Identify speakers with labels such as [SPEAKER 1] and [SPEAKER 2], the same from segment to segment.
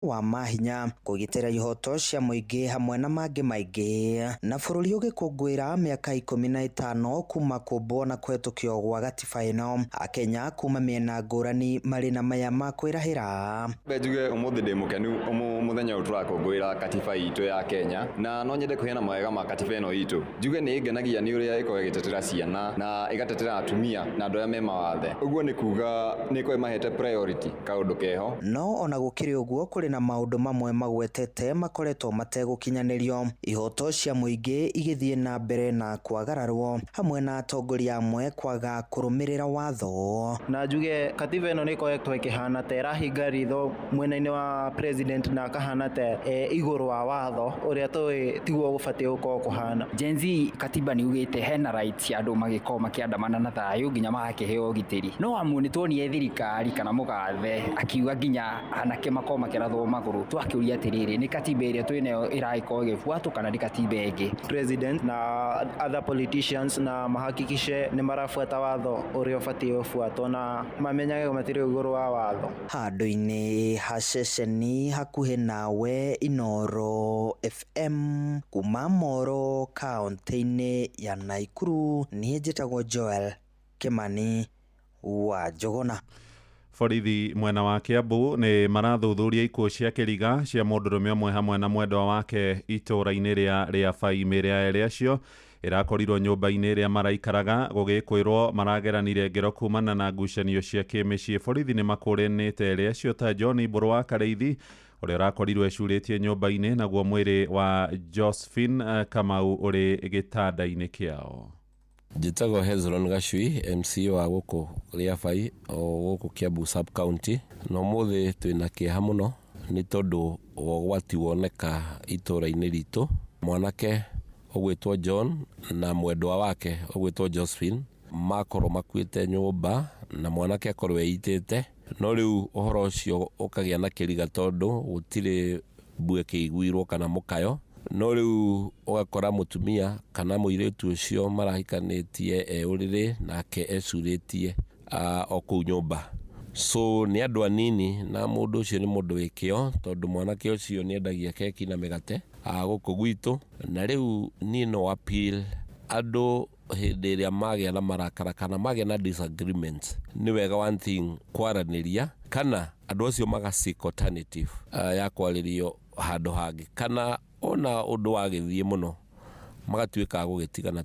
[SPEAKER 1] Wa mahinya kũgitĩra ihoto cia mũingĩ hamwe na mangĩ maingĩ na bũrũri ũgĩkũngũĩra mĩaka 15 kuma kũmbwo na kũhetũkio gwa gatiba ĩno. Akenya kuma mĩena ngũrani marĩ na maya ma kwĩrahĩra.
[SPEAKER 2] Mbe njuge ũmũthĩ ndĩ mũkenu mũthenya ũyũ tũrakũngũĩra katiba itũ ya Kenya, na no nyende kũheana mawega ma katiba ĩno itũ. Njuge nĩ ĩngenagia nĩ ũrĩa ĩkoragwo ĩgĩtetera ciana na ĩgatetera atumia na andũ arĩa me mawathe. Ũguo nĩ kuga nĩ ĩkoragwo ĩmahete priority kaũndũ keho.
[SPEAKER 1] No ona gũkĩrĩ ũguo kũrĩ na maũndũ mamwe magwetete makoretwo mategũkinyanĩrio, ihoto cia mũingĩ igĩthiĩ na mbere na kwagararwo hamwe na atongoria amwe kwaga kũrũmĩrĩra watho.
[SPEAKER 3] Na njuge katiba ĩno nĩ ĩkoretwo ĩkĩhana ta ĩrahinga ritho mwena-inĩ wa president na akahana ta igũrũ wa watho ũrĩa tũĩ tiguo gũbatiĩ gũkorwo kũhana.
[SPEAKER 4] Gen Z katiba nĩ ugĩte hena rights cia andũ magĩkorwo makĩandamana na thayũ nginya magakĩheo ũgitĩri. No amu nĩ tuonire thirikari kana mũgathe akiuga nginya anake makorwo makĩrathwo magũrũ, twakĩũria atĩrĩrĩ, nĩ katiba ĩrĩa twĩnayo ĩragĩkorwo ĩgĩbuatwo kana nĩ katiba ĩngĩ?
[SPEAKER 3] President na other politicians na mahakikishe nĩ marabuata watho ũrĩa ũbatiĩ gũbuatwo na mamenyage matirĩ igũrũ wa watho.
[SPEAKER 1] Handũ-inĩ ha ceceni hakuhĩ nawe Inooro FM kuma Moro kaũntĩ-inĩ ya Naikuru, niĩ njĩtagwo Joel Kimani wa Njũgũna.
[SPEAKER 5] Borithi mwena wa Kiambu nĩ marathuthuria ikuũ cia kĩriga cia mũndũrũme ũmwe hamwe na mwendwa wake itũũra-inĩ rĩa Rĩabai. Mĩĩrĩ ya erĩ acio ĩrakorirwo nyũmba-inĩ ĩrĩa maraikaraga gũgĩkwĩrwo marageranire ngero kumana na ngucanio cia kĩmĩciĩ. Borithi nĩ makũrĩnĩte erĩ acio ta John Mbũrũ wa Karĩithi ũrĩa ũrakorirwo ecurĩtie nyũmba-inĩ, naguo mwĩrĩ wa Josephine Kamau ũrĩ gĩtanda-inĩ kĩao.
[SPEAKER 6] Njĩtagwo Hezron Gacui, MC wa gũkũ Rĩabai o gũkũ Kiambu sub county, na ũmũthĩ twĩna kĩeha mũno nĩ tondũ wa ũgwati woneka itũũra-inĩ ritũ. Mwanake ũgwĩtwo John na mwendwa wake ũgwĩtwo Josephine makorwo makuĩte nyũmba na mwanake akorwo eitĩte, no rĩu ũhoro ũcio ũkagĩa na kĩriga tondũ gũtirĩ mbue kĩiguirwo kana mũkayo. No rĩu ũgakora mũtumia kana mũirĩtu ũcio marahikanĩtie e ũrĩrĩ nake ecurĩtie o kũu nyũmba. So nĩ andũ anini na mũndũ ũcio nĩ mũndũ wĩ kĩo tondũ mwanake ũcio nĩ endagia keki na mĩgate gũkũ gwitũ. Na rĩu niĩ no appeal andũ hĩndĩ ĩrĩa magĩa na marakara kana magĩa na disagreements, nĩ wega one thing kwaranĩria kana andũ acio maga seek alternative ya kwarĩrio handũ hangĩ, kana ona ũndũ wagĩthiĩ mũno magatuĩka a gũgĩtigana.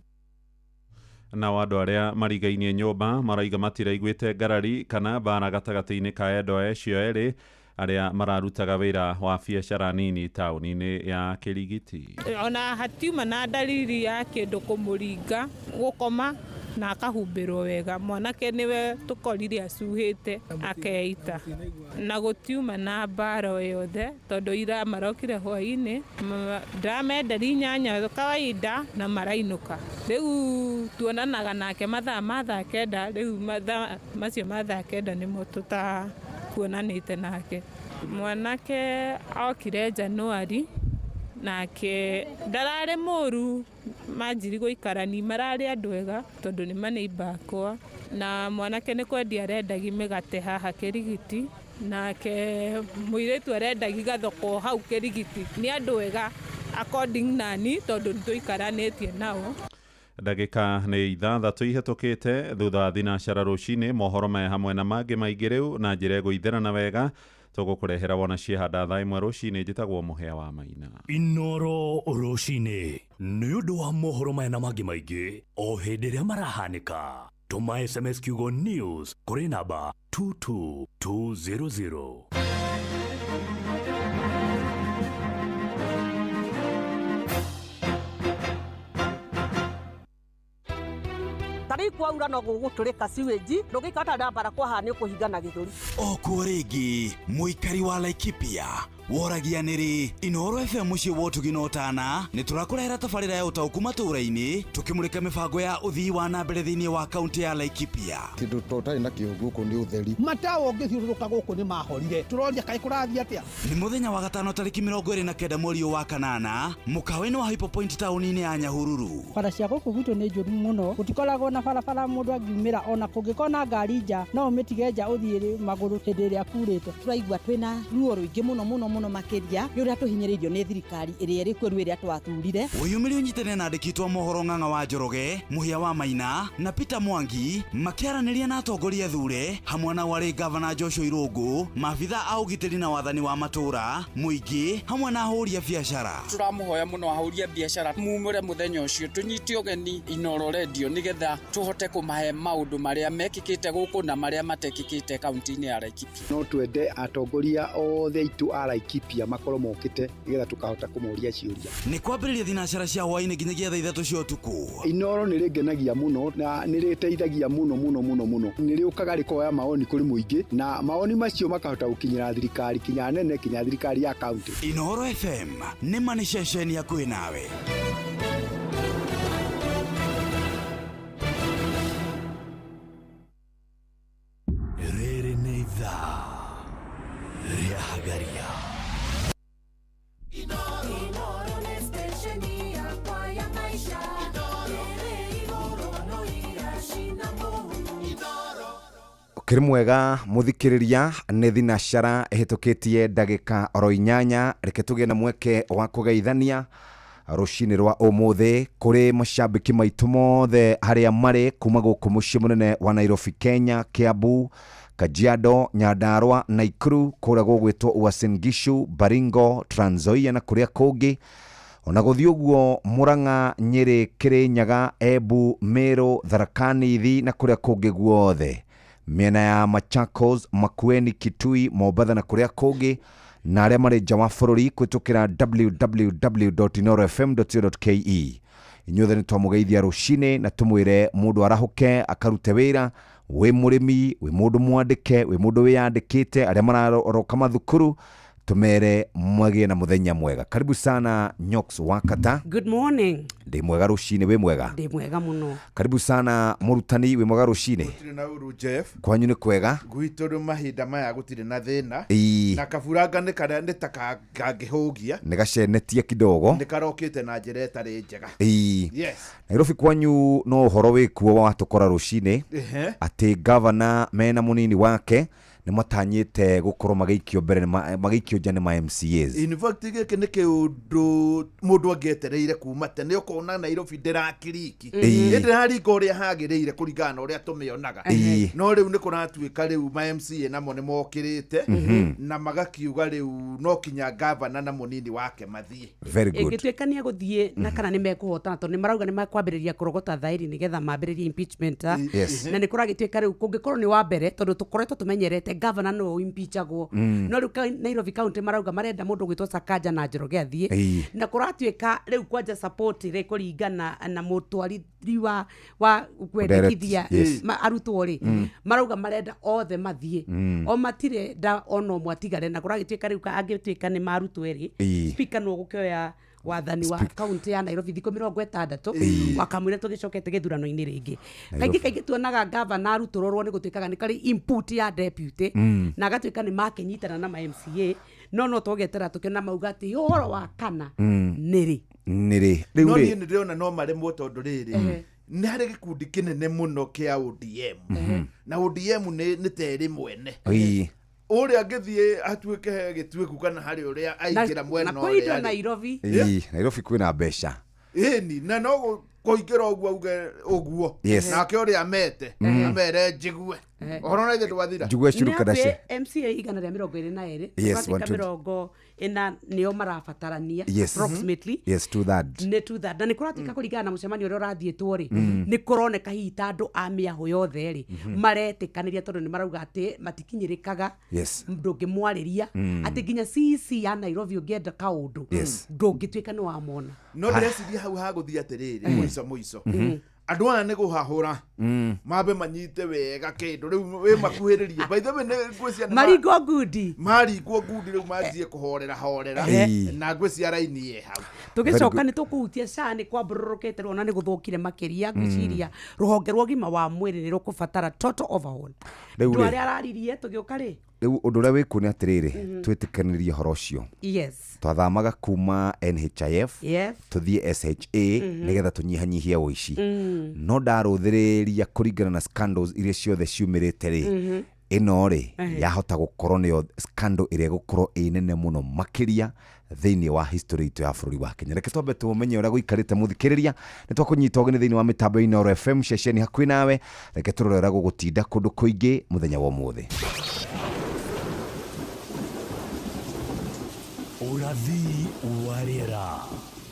[SPEAKER 5] Nao andũ arĩa marigainie nyũmba maraiga matiraiguĩte ngarari kana mbara gatagatĩ-inĩ ka endwa acio erĩ arĩa mararutaga wĩra wa biacara nini taũni-inĩ ya Kĩrigiti.
[SPEAKER 7] Ona hatiuma na dalili ya kĩndũ kũmũringa, gũkoma na akahumbĩrwo wega. Mwanake nĩwe tũkorire acuhĩte akeita, na gũtiuma na mbara o yothe tondũ ira marokire hwainĩ, ndĩramenderi 8 kawaida na marainũka. Rĩu tuonanaga nake mathaa ma thaa 9, rĩu mathaa macio ma thaa 9 nĩmo tũtakuonanĩte nake. Mwanake okire Januari nake ndararĩ mũru, manjiri gũikarani mararĩ andũ ega tondũ nĩ maneiba akwa, na mwanake nĩ kwendia arendagi mĩgate haha Kĩrigiti, nake mũirĩtu arendagi gathoko hau Kĩrigiti. Nĩ andũ ega according nani tondũ nĩtũikaranĩtie nao.
[SPEAKER 5] Ndagĩka nĩ 6 ihĩtũkĩte thutha wa thinacara rũcinĩ. Mohoro maya hamwe na mangĩ maingĩ rĩu na njĩra ĩgũithĩrana wega tũgũkũrehera wona ciehanda thaa 1 rũcinĩ. Njĩtagwo Mũhĩa wa Maina.
[SPEAKER 8] Inooro rũcinĩ nĩ ũndũ wa mohoro maya na mangĩ maingĩ o hĩndĩ ĩrĩa marahanĩka. Tũma SMS kiugo news kũrĩ namba 22200.
[SPEAKER 9] Tarĩu kwaura no gũgũtũrĩka sewage, ndũngĩikara ndambara kwaha nĩ ũkũhingana gĩthũri.
[SPEAKER 10] O kuo rĩngĩ mũikari wa Laikipia woragia nĩrĩ Inooro FM mũciĩ wa ũtugi na ũtana nĩ tũrakũrehera tabarĩra ya ũtaũku matũũra-inĩ tũkĩmũrĩka mĩbango ya ũthii wa na mbere thĩinĩ wa kaũntĩ ya Laikipia.
[SPEAKER 11] Kĩndũ tũtarĩ nakĩo gũkũ nĩ ũtheri.
[SPEAKER 12] Matawa ũngĩthiũrũrũka gũkũ nĩ mahorire, tũroria kaĩ kũrathiĩ atĩa.
[SPEAKER 10] Nĩ mũthenya wa gatano tarĩki 29 mweri wa kanana mũkawa-inĩ wa Hypo Point taũni-inĩ ya Nyahururu.
[SPEAKER 13] Bara cia gũkũ gwitũ nĩ njũru mũno, gũtikoragwo na barabara mũndũ angiumĩra, ona kũngĩkorwo na ngari nja no ũmĩtige nja ũthiĩ magũrũ hĩndĩ ĩrĩa kurĩte.
[SPEAKER 14] Tũraigua twĩna ruo rũingĩ mũno mũno Mũno makĩria nĩ ũrĩa tũhinyĩrĩirio nĩ thirikari ĩrĩa ĩrĩ kuo rĩu ĩrĩa twathurire.
[SPEAKER 10] Wĩyumĩrie ũnyitane na andĩki a mohoro Ng'ang'a wa Njoroge, Mũhĩa wa Maina na Peter Mwangi makĩaranĩria na atongoria athure hamwe na warĩ gavana Joshua Irũngũ, maabitha a ũgitĩri na wathani wa matũũra, mũingĩ hamwe na ahũri a biacara.
[SPEAKER 15] Tũramũhoya mũno ahũri a biacara mumĩre mũthenya ũcio tũnyite ũgeni Inoro Radio nĩgetha tũhote kũmahe maũndũ marĩa mekĩkĩte gũkũ na marĩa matekĩkĩte kaunti-inĩ ya Laikipia.
[SPEAKER 16] No twende atongoria othe aitũ a Laikipia makorwo mokĩte nĩgetha tũkahota kũmoria ciũria.
[SPEAKER 10] Nĩ kwambĩrĩria thinacara cia hwaĩ-inĩ nginyagia thaa 3 cia ũtukũ.
[SPEAKER 16] Inoro nĩ rĩngenagia mũno na nĩ rĩteithagia mũno mũno mũno mũno. Nĩ rĩũkaga rĩkoya maoni kũrĩ mũingĩ na maoni macio makahota gũkinyĩra thirikari kinya nene kinya thirikari ya kaunti.
[SPEAKER 10] Inoro FM nĩ ma nĩ ceceni hakuhĩ nawe.
[SPEAKER 8] Rĩrĩ nĩ ithaa rĩa Hagaria.
[SPEAKER 17] Inoro nĩ stesheni yakwa ya maisha ĩrĩ igũrũ no iracina mũhu.
[SPEAKER 18] Ũkĩrĩ mwega mũthikĩrĩria, nĩ thinacara ĩhĩtũkĩtie ndagĩka oro 8. Reke tũgĩe na mweke wa kũgeithania rũcinĩ rwa ũmũthĩ kũrĩ macambĩki maitũ mothe harĩa marĩ kuma gũkũ mũciĩ mũnene wa Nairobi, Kenya, Kiambu, Kajiado, Nyandarua, Naikuru, kũrĩa gũgwĩtwo Uasin Gishu, Baringo, Trans Nzoia na kũrĩa kũngĩ ona gũthiĩ ũguo Murang'a, Nyĩrĩ, Kĩrĩnyaga, Embu, Meru, Tharaka Nithi na kũrĩa kũngĩ guothe mĩena ya Machakos, Makueni, Kitui, Mombatha na kũrĩa kũngĩ, na arĩa marĩ nja wa bũrũri kũhĩtũkĩra www.inorofm.co.ke. Inyuothe nĩ twamũgeithia rũcinĩ na tũmwĩre mũndũ arahũke akarute wĩra. Wĩ mũrĩmi, wĩ mũndũ mwandĩke, wĩ mũndũ wĩyandĩkĩte, arĩa mararoka mathukuru, tũmere mwagĩe na mũthenya mwega. Karibu sana Nyox Wakata.
[SPEAKER 19] Good morning.
[SPEAKER 18] Ndĩ mwega rũcinĩ, wĩ mwega?
[SPEAKER 19] Ndĩ mwega mũno.
[SPEAKER 18] Karibu sana mũrutani, wĩ mwega rũcinĩ?
[SPEAKER 11] Gũtirĩ na ũru, Jeff.
[SPEAKER 18] Kwanyu nĩ kwega?
[SPEAKER 11] Gwitũ rĩu mahinda maya gũtirĩ na thĩna. Na kaburanga nĩ karĩa nĩ ta kangĩhũgia.
[SPEAKER 18] Nĩ gacenetie kidogo.
[SPEAKER 11] Nĩ karokĩte na njĩra ĩtarĩ njega. Yes.
[SPEAKER 18] Nairobi kwanyu no ũhoro wĩkuo watũkora rũcinĩ atĩ gavana mena mũnini wake nĩ matanyĩte gũkorwo magĩikio mbere magĩikio nja nĩ ma MCAs.
[SPEAKER 11] In fact gĩkĩ nĩ kĩũndũ mũndũ angĩetereire kuma tene, ũkona Nairobi ndĩrakiriki. Ndĩraringa ũrĩa hagĩrĩire kũringana na ũrĩa tũmĩonaga. No rĩu nĩ kũratuĩka rĩu ma MCA namo nĩ mokĩrĩte na magakiuga rĩu no kinya gavana na mũnini wake mathiĩ.
[SPEAKER 18] Very good.
[SPEAKER 19] Ĩngĩtuĩka nĩ egũthiĩ na kana nĩ mekũhotana, tondũ nĩ marauga nĩ makwambĩrĩria kũrogota thaĩri nĩgetha mambĩrĩrie impeachment. Na nĩ kũragĩtuĩka rĩu kũngĩkorwo nĩ wa mbere, tondũ tũkoretwo tũmenyerete gavana nĩwe impeachagwo. No rĩu Nairobi County marauga marenda mũndũ gwĩtwo Sakaja na Njoroge athiĩ. Na kũratuĩka rĩu kwanja support rĩ kũringana na mũtwarithia wa kwendekithia arutwo rĩ, marauga marenda othe mathiĩ. O matirenda ona ũmwe atigare, na kũragĩtuĩka rĩu angĩtuĩka nĩ marutwo erĩ, speaker nĩwe ũgũkĩoya wathani wa kaunti ya Nairobi thikũ 60 wakamwĩra tũgĩcokete gĩthurano-inĩ rĩngĩ. Kaingĩ kaingĩ tuonaga gavana arutũrũrwo nĩ gũtuĩkaga nĩ karĩ input ya deputy na agatuĩka nĩ makĩnyitana na ma MCA, no tũgetera tũkĩona mauga atĩ ũhoro wa kana nĩrĩ
[SPEAKER 18] nĩrĩ rĩu
[SPEAKER 11] No
[SPEAKER 18] rĩ
[SPEAKER 11] niĩ nĩ ndĩrona no maremwo tondũ rĩrĩ nĩ harĩ gĩkundi kĩnene mũno kĩa ODM na ODM nĩ terĩ mwene. Ũrĩa angĩthiĩ atuĩke he gĩtuĩku kana harĩ ũrĩa aingĩra mwena
[SPEAKER 19] na kwĩ indo
[SPEAKER 11] ũrĩa rĩ.
[SPEAKER 19] Nairobi.
[SPEAKER 18] Nairobi kwĩna mbeca.
[SPEAKER 11] Ĩni na no kũingĩra ũguo auge ũguo. Nake ũrĩa amete amere njigue ũhoro na ithe ndwathira.
[SPEAKER 18] Njigue curuka
[SPEAKER 19] Nĩ
[SPEAKER 18] ndace.
[SPEAKER 19] atĩ MCA 122,
[SPEAKER 18] Yes,
[SPEAKER 19] tũgatuĩka
[SPEAKER 18] 120.
[SPEAKER 19] 40 nĩo marabatarania approximately.
[SPEAKER 18] Yes, two third.
[SPEAKER 19] Nĩ two third. Na nĩ kũratuĩka kũringana na mũcemanio ũrĩa ũrathiĩtwo rĩ, nĩ kũroneka hihi ta andũ a mĩahũ yothe rĩ maretĩkanĩria, tondũ nĩ marauga atĩ matikinyĩrĩkaga, ndũngĩmwarĩria, atĩ nginya CEC ya Nairobi ũngĩenda kaũndũ ndũngĩtuĩka nĩ wamona.
[SPEAKER 11] No ndĩreciria hau hagũthiĩ atĩrĩrĩ, mũico mũico andũ aya nĩ kũhahũra mambe manyite wega kĩndũ rĩu wĩ makuhĩrĩrie. By the way nĩ ngwĩcia nĩ
[SPEAKER 19] maringwo ngundi,
[SPEAKER 11] maringwo ngundi rĩu manjie kũhorera horera na ngwĩcia raini ĩ hau.
[SPEAKER 19] Tũgĩcoka nĩ tũkũhutia SHA nĩ kwambũrũrũkĩte rĩu ona nĩ gũthũkire makĩria. Ngwĩciria rũhonge rwa ũgima wa mwĩrĩ nĩ rũkũbatara total overhaul.
[SPEAKER 18] Rĩu
[SPEAKER 19] Andũ
[SPEAKER 18] rĩ.
[SPEAKER 19] arĩa araririe tũgĩũka rĩ.
[SPEAKER 18] Rĩu ũndũ ũrĩa wĩkuo nĩ atĩrĩrĩ, twĩtĩkanĩrie ũhoro ũcio. Twathamaga kuma NHIF tũthiĩ SHA nĩgetha tũnyihanyihie ũici. No ndarũthĩrĩria kũringana na scandals iria ciothe ciumĩrĩte rĩ, Ĩno rĩ yahota gũkorwo nĩyo scandal ĩrĩa ĩgũkorwo ĩ nene mũno makĩria thĩinĩ wa history itũ ya bũrũri wa Kenya. Reke twambe tũmenye ũrĩa gũikarĩte mũthikĩrĩria, nĩ twakũnyita ũgeni thĩinĩ wa mĩtambo ya Inooro FM ceceni hakuhĩ nawe. Reke tũrore ũrĩa gũgũtinda kũndũ kũingĩ mũthenya wa ũmũthĩ.
[SPEAKER 8] Ũrathi wa rĩera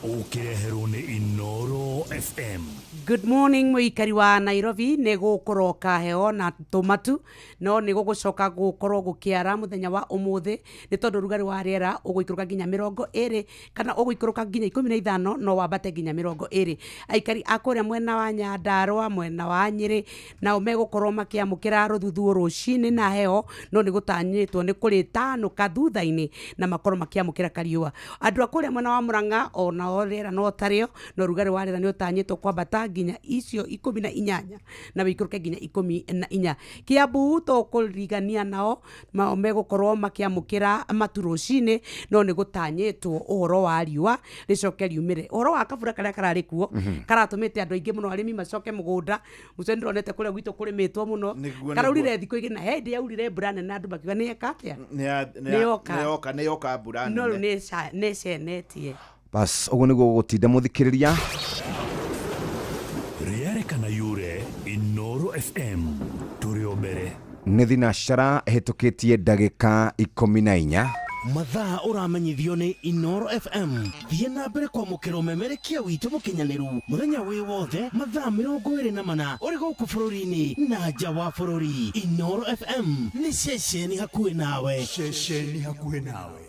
[SPEAKER 8] ũkĩreherwo nĩ Inooro FM.
[SPEAKER 19] Good morning mũikari wa Nairobi, nĩ gũkũroka heho na tũmatu, no nĩ gũgũcoka gũkorwo gũkĩara mũthenya wa ũmũthĩ nĩ tondũ ũrugarĩ wa rĩera ũgũikũrũka nginya 20 kana ũgũikũrũka nginya 15, no wambate nginya 20. Aikari a kũrĩa mwena wa Nyandarũa, mwena wa Nyĩrĩ, nao megũkorwo makĩamũkĩra rũthuthuũ rũcinĩ na heho, no nĩ gũtanyĩtwo nĩ kũrĩtanũka thutha-inĩ na makorwo makĩamũkĩra kariũa. Andũ a kũrĩa mwena wa Mũrang'a onao rĩera no tarĩo, no ũrugarĩ wa rĩera nĩ ũtanyĩtwo kwambata nginya icio 18 na wĩikũrũke nginya 14. Kiambu tũkũrigania nao megũkorwo makĩamũkĩra matu rũcinĩ, no nĩ gũtanyĩtwo ũhoro wa riũa rĩcoke riumĩre. Ũhoro wa kabura karĩa kararĩ kuo karatũmĩte andũ aingĩ mũno arĩmi macoke mũgũnda. Mũco nĩndĩronete kũrĩa gwitũ kũrĩmĩtwo mũno, karaurire thikũ igĩrĩ na hĩndĩ yaurire mbura nene andũ makiuga nĩ eka atĩa,
[SPEAKER 11] nĩ yoka mbura
[SPEAKER 19] nene, no rĩu nĩ ĩcenetie.
[SPEAKER 18] Bas ũguo nĩguo gũgũtinda mũthikĩrĩria.
[SPEAKER 8] Rĩarekana yure Inooro FM tũrĩ o mbere.
[SPEAKER 18] Nĩ thinacara ĩhĩtũkĩtie ndagĩka 14.
[SPEAKER 20] Mathaa ũramenyithio nĩ Inooro FM. Thiĩ na mbere kwamũkĩra ũmemerekia witũ mũkinyanĩru mũthenya wĩ wothe mathaa 24 ũrĩ gũkũ bũrũri-inĩ na nja wa bũrũri. Inooro FM nĩ ceceni hakuhĩ nawe.
[SPEAKER 10] Ceceni hakuhĩ nawe.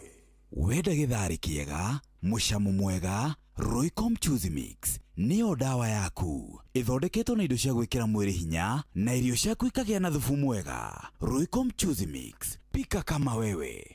[SPEAKER 10] Wenda gĩtharĩ kĩega, mũcamo mwega, Royco Mchuzi Mix nĩyo ndawa yaku. Ĩthondeketwo na indo cia gwĩkĩra mwĩrĩ hinya na irio ciaku ikagĩa na thubu mwega. Royco Mchuzi Mix, pika kama wewe.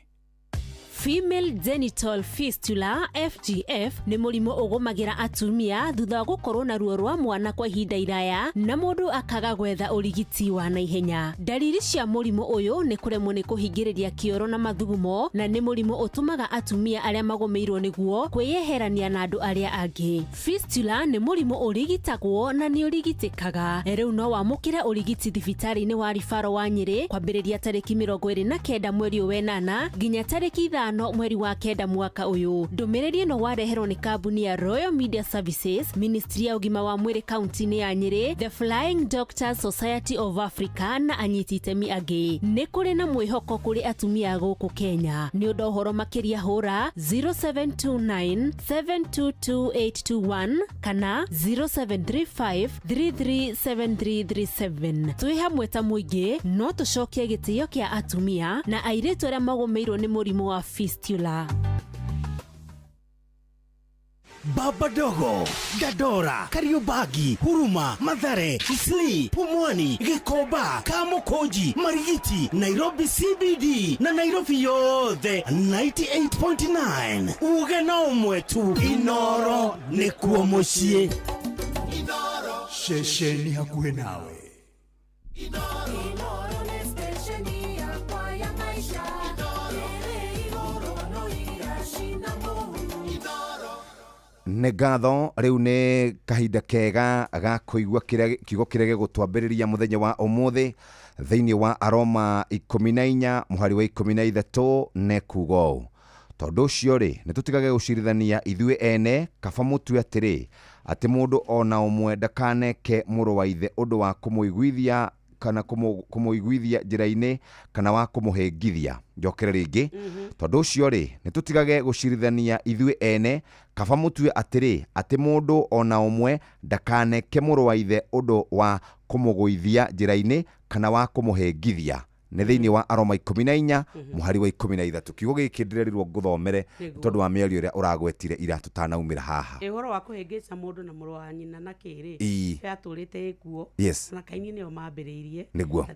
[SPEAKER 21] Female genital fistula FGF nĩ mũrimũ ũgũmagĩra atumia thutha wa gũkorwo na ruo rwa mwana kwa ihinda iraya na mũndũ akaga gwetha ũrigiti wa naihenya. Ndariri cia mũrimũ ũyũ nĩ kũremwo nĩ kũhingĩrĩria kĩoro na mathugumo, na nĩ mũrimũ ũtũmaga atumia arĩa magũmĩirwo nĩguo kwĩyeherania na andũ arĩa angĩ. Fistula nĩ mũrimũ ũrigitagwo na nĩ ũrigitĩkaga. Rĩu no wamũkĩre ũrigiti thibitarĩ-inĩ wa Rifaro wa Nyĩrĩ kwambĩrĩria tarĩki 29 mweri wa 8 nginya tarĩki 5 mweri wa 9 mwaka ũyũ. Ndũmĩrĩri ĩno wareherwo nĩ kambuni ya Royal Media Services, Ministry ya ũgima wa mwĩrĩ kaunti-inĩ ya Nyĩrĩ, The Flying Doctors Society of Africa na anyiti itemi angĩ. Nĩ kũrĩ na mwĩhoko kũrĩ atumia gũkũ Kenya. Nĩ ũndũ ũhoro makĩria hũra 0729 722821 kana 0735 337337. Twĩ hamwe ta mũingĩ no tũcokie gĩtĩo kĩa atumia na airĩtu arĩa magũmĩirwo nĩ mũrimũ wa fistula.
[SPEAKER 20] Baba Dogo, Dandora, Kariobangi, Huruma, Mathare, Isli, Pumwani, Gikomba, Kamukunji, Marigiti, Nairobi CBD na Nairobi yothe 98.9. Uge na ũmwe tu, Inooro nĩkuo mũciĩ.
[SPEAKER 10] Inooro ceceni hakuhĩ nawe.
[SPEAKER 17] Inooro nĩ stesheni yakwa ya maisha.
[SPEAKER 18] Nĩ ngatho rĩu nĩ kahinda kega ga kũigua kiugo kĩrĩa gĩgũtwambĩrĩria mũthenya wa ũmũthĩ thĩinĩ wa Aroma 14 mũhari wa 13 nĩ kuga ũũ: tondũ ũcio rĩ, nĩ tũtigage gũcirithania ithuĩ ene, kaba mũtue atĩrĩ atĩ mũndũ ona ũmwe ndakaneke mũrũ wa ithe ũndũ wa kũmũiguithia kana kũmũiguithia njĩra-inĩ kana wa kũmũhĩngithia. Njokere rĩngĩ, tondũ ũcio rĩ, nĩ tũtigage gũcirithania ithuĩ ene, kaba mũtue atĩrĩ atĩ mũndũ ona ũmwe ndakaneke mũrũ wa ithe ũndũ wa kũmũgũithia njĩra-inĩ kana wa kũmũhĩngithia. Nĩ thĩinĩ wa Aroma 14 mũhari wa 13. Kiugo gĩkĩ ndĩrerirwo ngũthomere tondũ wa mĩario ĩrĩa ũragwetire ira tũtanaumĩra haha.
[SPEAKER 19] Ũhoro wa kũhĩngĩca mũndũ na mũrũ wa nyina na kĩrĩ yatũrĩte ĩkuo na kaini nĩo mambĩrĩirie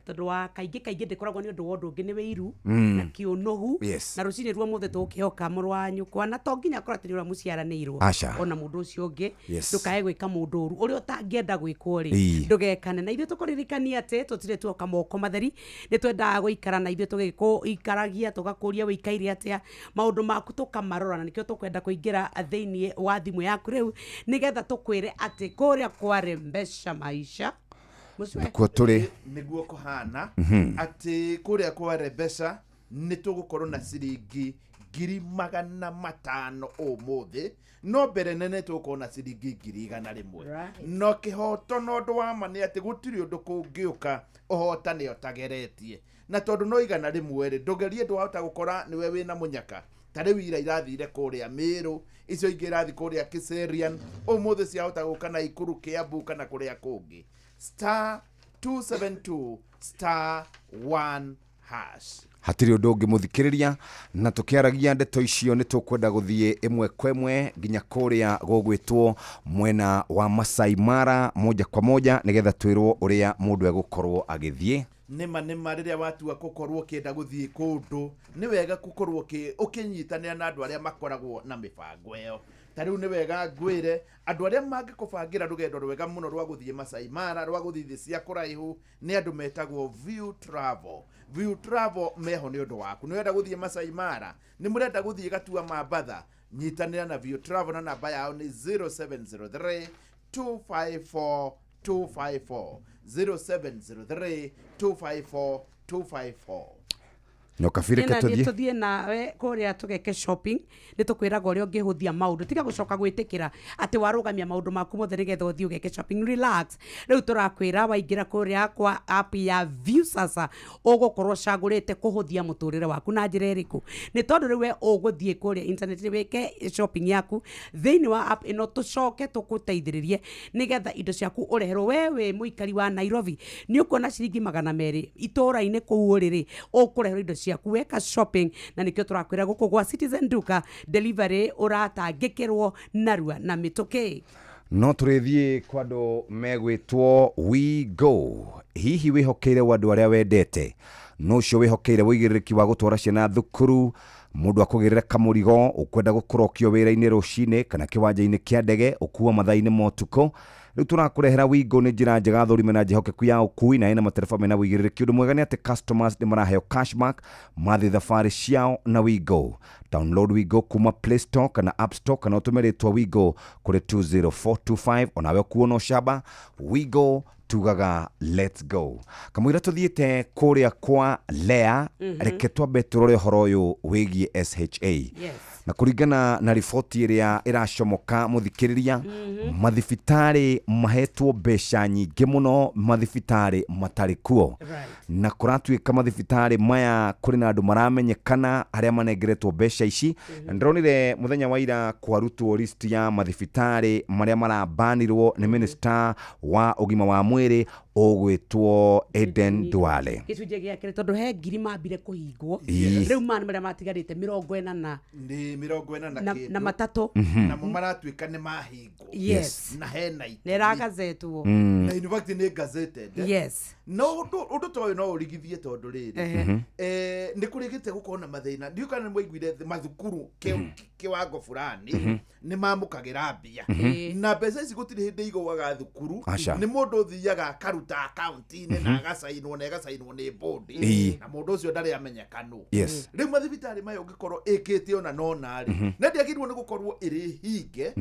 [SPEAKER 19] tondũ wa kaingĩ kaingĩ ndĩkoragwo nĩ ũndũ wa ũndũ ũngĩ, nĩ wĩiru na kĩũnũhu na rũcinĩ rwa mũthĩ tũkĩhoka mũrũ wa nyũkwa, na to nginya akorwo atĩ nĩ ũrĩa mũciaranĩirwo ona mũndũ ũcio ũngĩ. Ndũkae gwĩka mũndũ ũru ũrĩa ũtangĩenda gwĩkwo rĩ, ndũgekane. Na ithuĩ tũkũririkania atĩ tũtirĩ tuoka moko matheri, nĩ twendaga gũikara na ithuĩ tũgĩkũikaragia tũgakũria wĩikaire atĩa maũndũ maku tũkamarora, na nĩkĩo tũkwenda kũingĩra thĩinĩ wa thimũ yaku rĩu nĩgetha tũkwĩre atĩ kũrĩa kwarĩ mbeca maisha. Mũcwe.
[SPEAKER 18] Nĩkuo tũrĩ.
[SPEAKER 11] Nĩguo kũhana atĩ kũrĩa kwa Rebesa nĩ tũgũkorwo na ciringi 500,000 ũmũthĩ, no mbere nene tũgũkorwo na ciringi 100,000. No kĩhoto na ũndũ wa ma nĩ atĩ gũtirĩ ũndũ kũngĩũka ũhotane ũtageretie, na tondũ no 100 rĩ, ndũgerie, ndwahota gũkora nĩwe wĩna mũnyaka. Ta rĩu ira irathire kũrĩa Mĩrũ, icio ingĩ irathi kũrĩa Kiserian, ũmũthĩ ciahota gũka Naikuru, Kiambu kana kũrĩa kũngĩ. *272*1#
[SPEAKER 18] Hatirĩ ũndũ ũngĩ, mũthikĩrĩria, na tũkĩaragia ndeto icio nĩ tũkwenda gũthiĩ ĩmwe kwa ĩmwe nginya kũrĩa gũgwĩtwo mwena wa Masai Mara, moja kwa moja, nĩgetha twĩrwo ũrĩa mũndũ egũkorwo agĩthiĩ.
[SPEAKER 11] Nĩma nĩma, rĩrĩa watua gũkorwo ũkĩenda gũthiĩ kũndũ, nĩ wega gũkorwo ũkĩnyitanĩra na andũ arĩa makoragwo na mĩbango ĩyo. Ta rĩu nĩ wega ngwĩre andũ arĩa mangĩkũbangĩra rũgendo rwega mũno rwa gũthiĩ Masai Mara, rwa gũthiĩ thĩ cia kũraihu, nĩ andũ metagwo View Travel. View Travel meho nĩ ũndũ waku. Nĩ ũrenda gũthiĩ Masai Mara, nĩ mũrenda gũthiĩ Gatua Mambatha, nyitanĩra na View Travel, na namba yao nĩ 0703 254 254, 0703 254 254.
[SPEAKER 18] Nyokabirĩ, ke tũthiĩ.
[SPEAKER 19] Tũthiĩ nawe kũrĩa tũgeke shopping. Nĩ tũkwĩraga ũrĩa ũngĩhũthia maũndũ. Tiga gũcoka gwĩtĩkĩra atĩ warũgamia maũndũ maku mothe nĩgetha ũthiĩ ũgeke shopping. Relax. Rĩu tũrakwĩra waingĩra kũrĩa kwa app ya Viusasa, ũgũkorwo ũcagũrĩte kũhũthia mũtũrĩre waku na njĩra ĩrĩkũ? Nĩ tondũ rĩu we ũgũthiĩ kũrĩa internet wĩke shopping yaku thĩinĩ wa app ĩno, tũcoke tũgũteithĩrĩrie nĩgetha indo ciaku ũreherwo. We wĩ mũikari wa Nairobi, nĩ ũkuona ciringi 200 itũũra-inĩ kũu ũrĩ rĩ, ũkũreherwo indo ciaku weka shopping. Na nĩkĩo tũrakwĩra gũkũ gwa Citizen Duka delivery ũratangĩkĩrwo narua na mĩtũkĩ.
[SPEAKER 18] No tũrĩthiĩ kwa andũ megwĩtwo We Go. Hihi wĩhokeire andũ arĩa wendete no ũcio wĩhokeire wĩigĩrĩrĩki wa gũtwara ciana thukuru, mũndũ akũgĩrĩre kamũrigo ũkwenda gũkũrokio wĩra-inĩ rũcinĩ kana kĩwanja-inĩ kĩa ndege ũkua mathaa-inĩ ma ũtukũ? Rĩu tũrakũrehera Wigo. Nĩ njĩra njega thũrime na njĩhokeku ya ũkui, na ĩna matereba mena wĩigĩrĩrĩki. Ũndũ mwega nĩ atĩ customers nĩ maraheo cashback mathiĩ thabarĩ ciao na Wigo. Download Wigo kuma Play Store kana App Store, kana ũtũme rĩtwa Wigo kũrĩ 20425, onawe ũkuo no camba. Wigo tugaga let's go. Kamũira tũthiĩte kũrĩa kwa Lea, reke twambe tũrore ũhoro ũyũ wĩgiĩ SHA. Na kũringana na riboti ĩrĩa ĩracomoka, mũthikĩrĩria, mathibitarĩ mahetwo mbeca nyingĩ mũno, mathibitarĩ matarĩ kuo. Na kũratuĩka mathibitarĩ maya kũrĩ na andũ maramenyekana arĩa manengeretwo mbeca ici. Na ndĩronire mũthenya wa ira kwarutwo list ya mathibitarĩ marĩa marabanirwo nĩ minister wa ũgima wa mwĩrĩ ũgwĩtwo Eden Duale.
[SPEAKER 19] Gĩcunjĩ gĩa kerĩ, tondũ he ngiri mambire kũhingwo. Rĩu maya nĩ marĩa matigarĩte, 40 na
[SPEAKER 11] nĩ 43
[SPEAKER 19] na,
[SPEAKER 11] kĩndũ.
[SPEAKER 19] Na 3.
[SPEAKER 11] Namo maratuĩka nĩ mahingwo. Na hena
[SPEAKER 19] nĩ ĩragazetwo.
[SPEAKER 11] Na in fact nĩ gazetted. No ũndũ ta ũyũ no ũrigithie, tondũ rĩrĩ, nĩ kũrĩgĩte gũkorwo na mathĩna. Ndiũ kana nĩ mwaiguire mathukuru kĩwango fulani nĩ mamũkagĩra mbia, na mbeca ici gũtirĩ hĩndĩ igũaga thukuru.
[SPEAKER 18] Aca.
[SPEAKER 11] Nĩ mũndũ ũthiaga akaruta akaunti-inĩ na agacainwo na ĩgacainwo nĩ bodi, na mũndũ ũcio ndarĩ amenyekano. Rĩu mathibitarĩ maya ũngĩkorwo ĩkĩte ona nona rĩ, na ndĩagĩrĩirwo nĩ gũkorwo ĩrĩ hinge,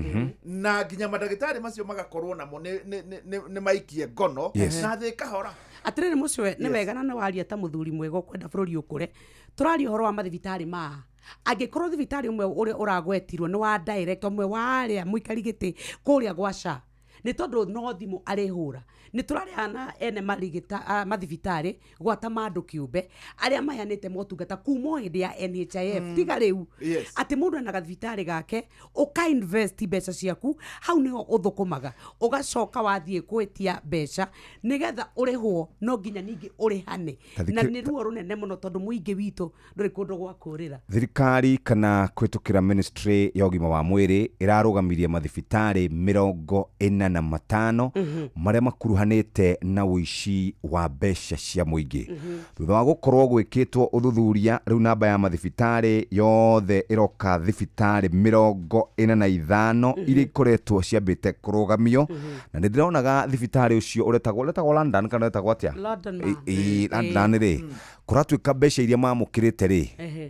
[SPEAKER 11] na nginya mandagĩtarĩ macio magakorwo namo nĩ maikie ngono na thĩ kahora.
[SPEAKER 19] Atĩrĩrĩ mũcwe, nĩ wega na nĩ waria ta mũthuri mwega ũkwenda bũrũri ũkũre. Tũraria ũhoro wa mathibitarĩ ma angĩkorwo thibitarĩ ũmwe ũrĩa ũragwetirwo nĩ wa director ũmwe wa arĩa mũikari gĩtĩ kũrĩa gwa SHA, nĩ tondũ no thimũ arĩhũra. Nĩ tũrarĩhana ene marigita, mathibitarĩ gwata mandũ kĩũmbe arĩa maheanĩte motungata kuma o hĩndĩ ya NHIF, tiga rĩu, atĩ mũndũ ena gathibitarĩ gake, ũka invest mbeca ciaku hau, nĩho ũthũkũmaga, ũgacoka wathiĩ gwĩtia mbeca nĩgetha ũrĩhwo, no nginya ningĩ ũrĩhane. Na nĩ ruo rũnene mũno, tondũ mũingĩ witũ ndũrĩ kũndũ gwa kũrĩra.
[SPEAKER 18] Thirikari kana kũhĩtũkĩra ministry ya ũgima wa mwĩrĩ ĩrarũgamirie mathibitarĩ 45 marĩa makuruhanĩte na ũici wa mbeca cia mũingĩ, thutha wa gũkorwo gwĩkĩtwo ũthuthuria. Rĩu namba ya mathibitarĩ yothe ĩroka thibitarĩ 45 iria ikoretwo ciambĩte kũrũgamio. Na nĩ ndĩronaga thibitarĩ ũcio ũretagwo London kana ũretagwo atĩa?
[SPEAKER 19] London ma.
[SPEAKER 18] London rĩ, kũratuĩka mbeca iria mamũkĩrĩte rĩ,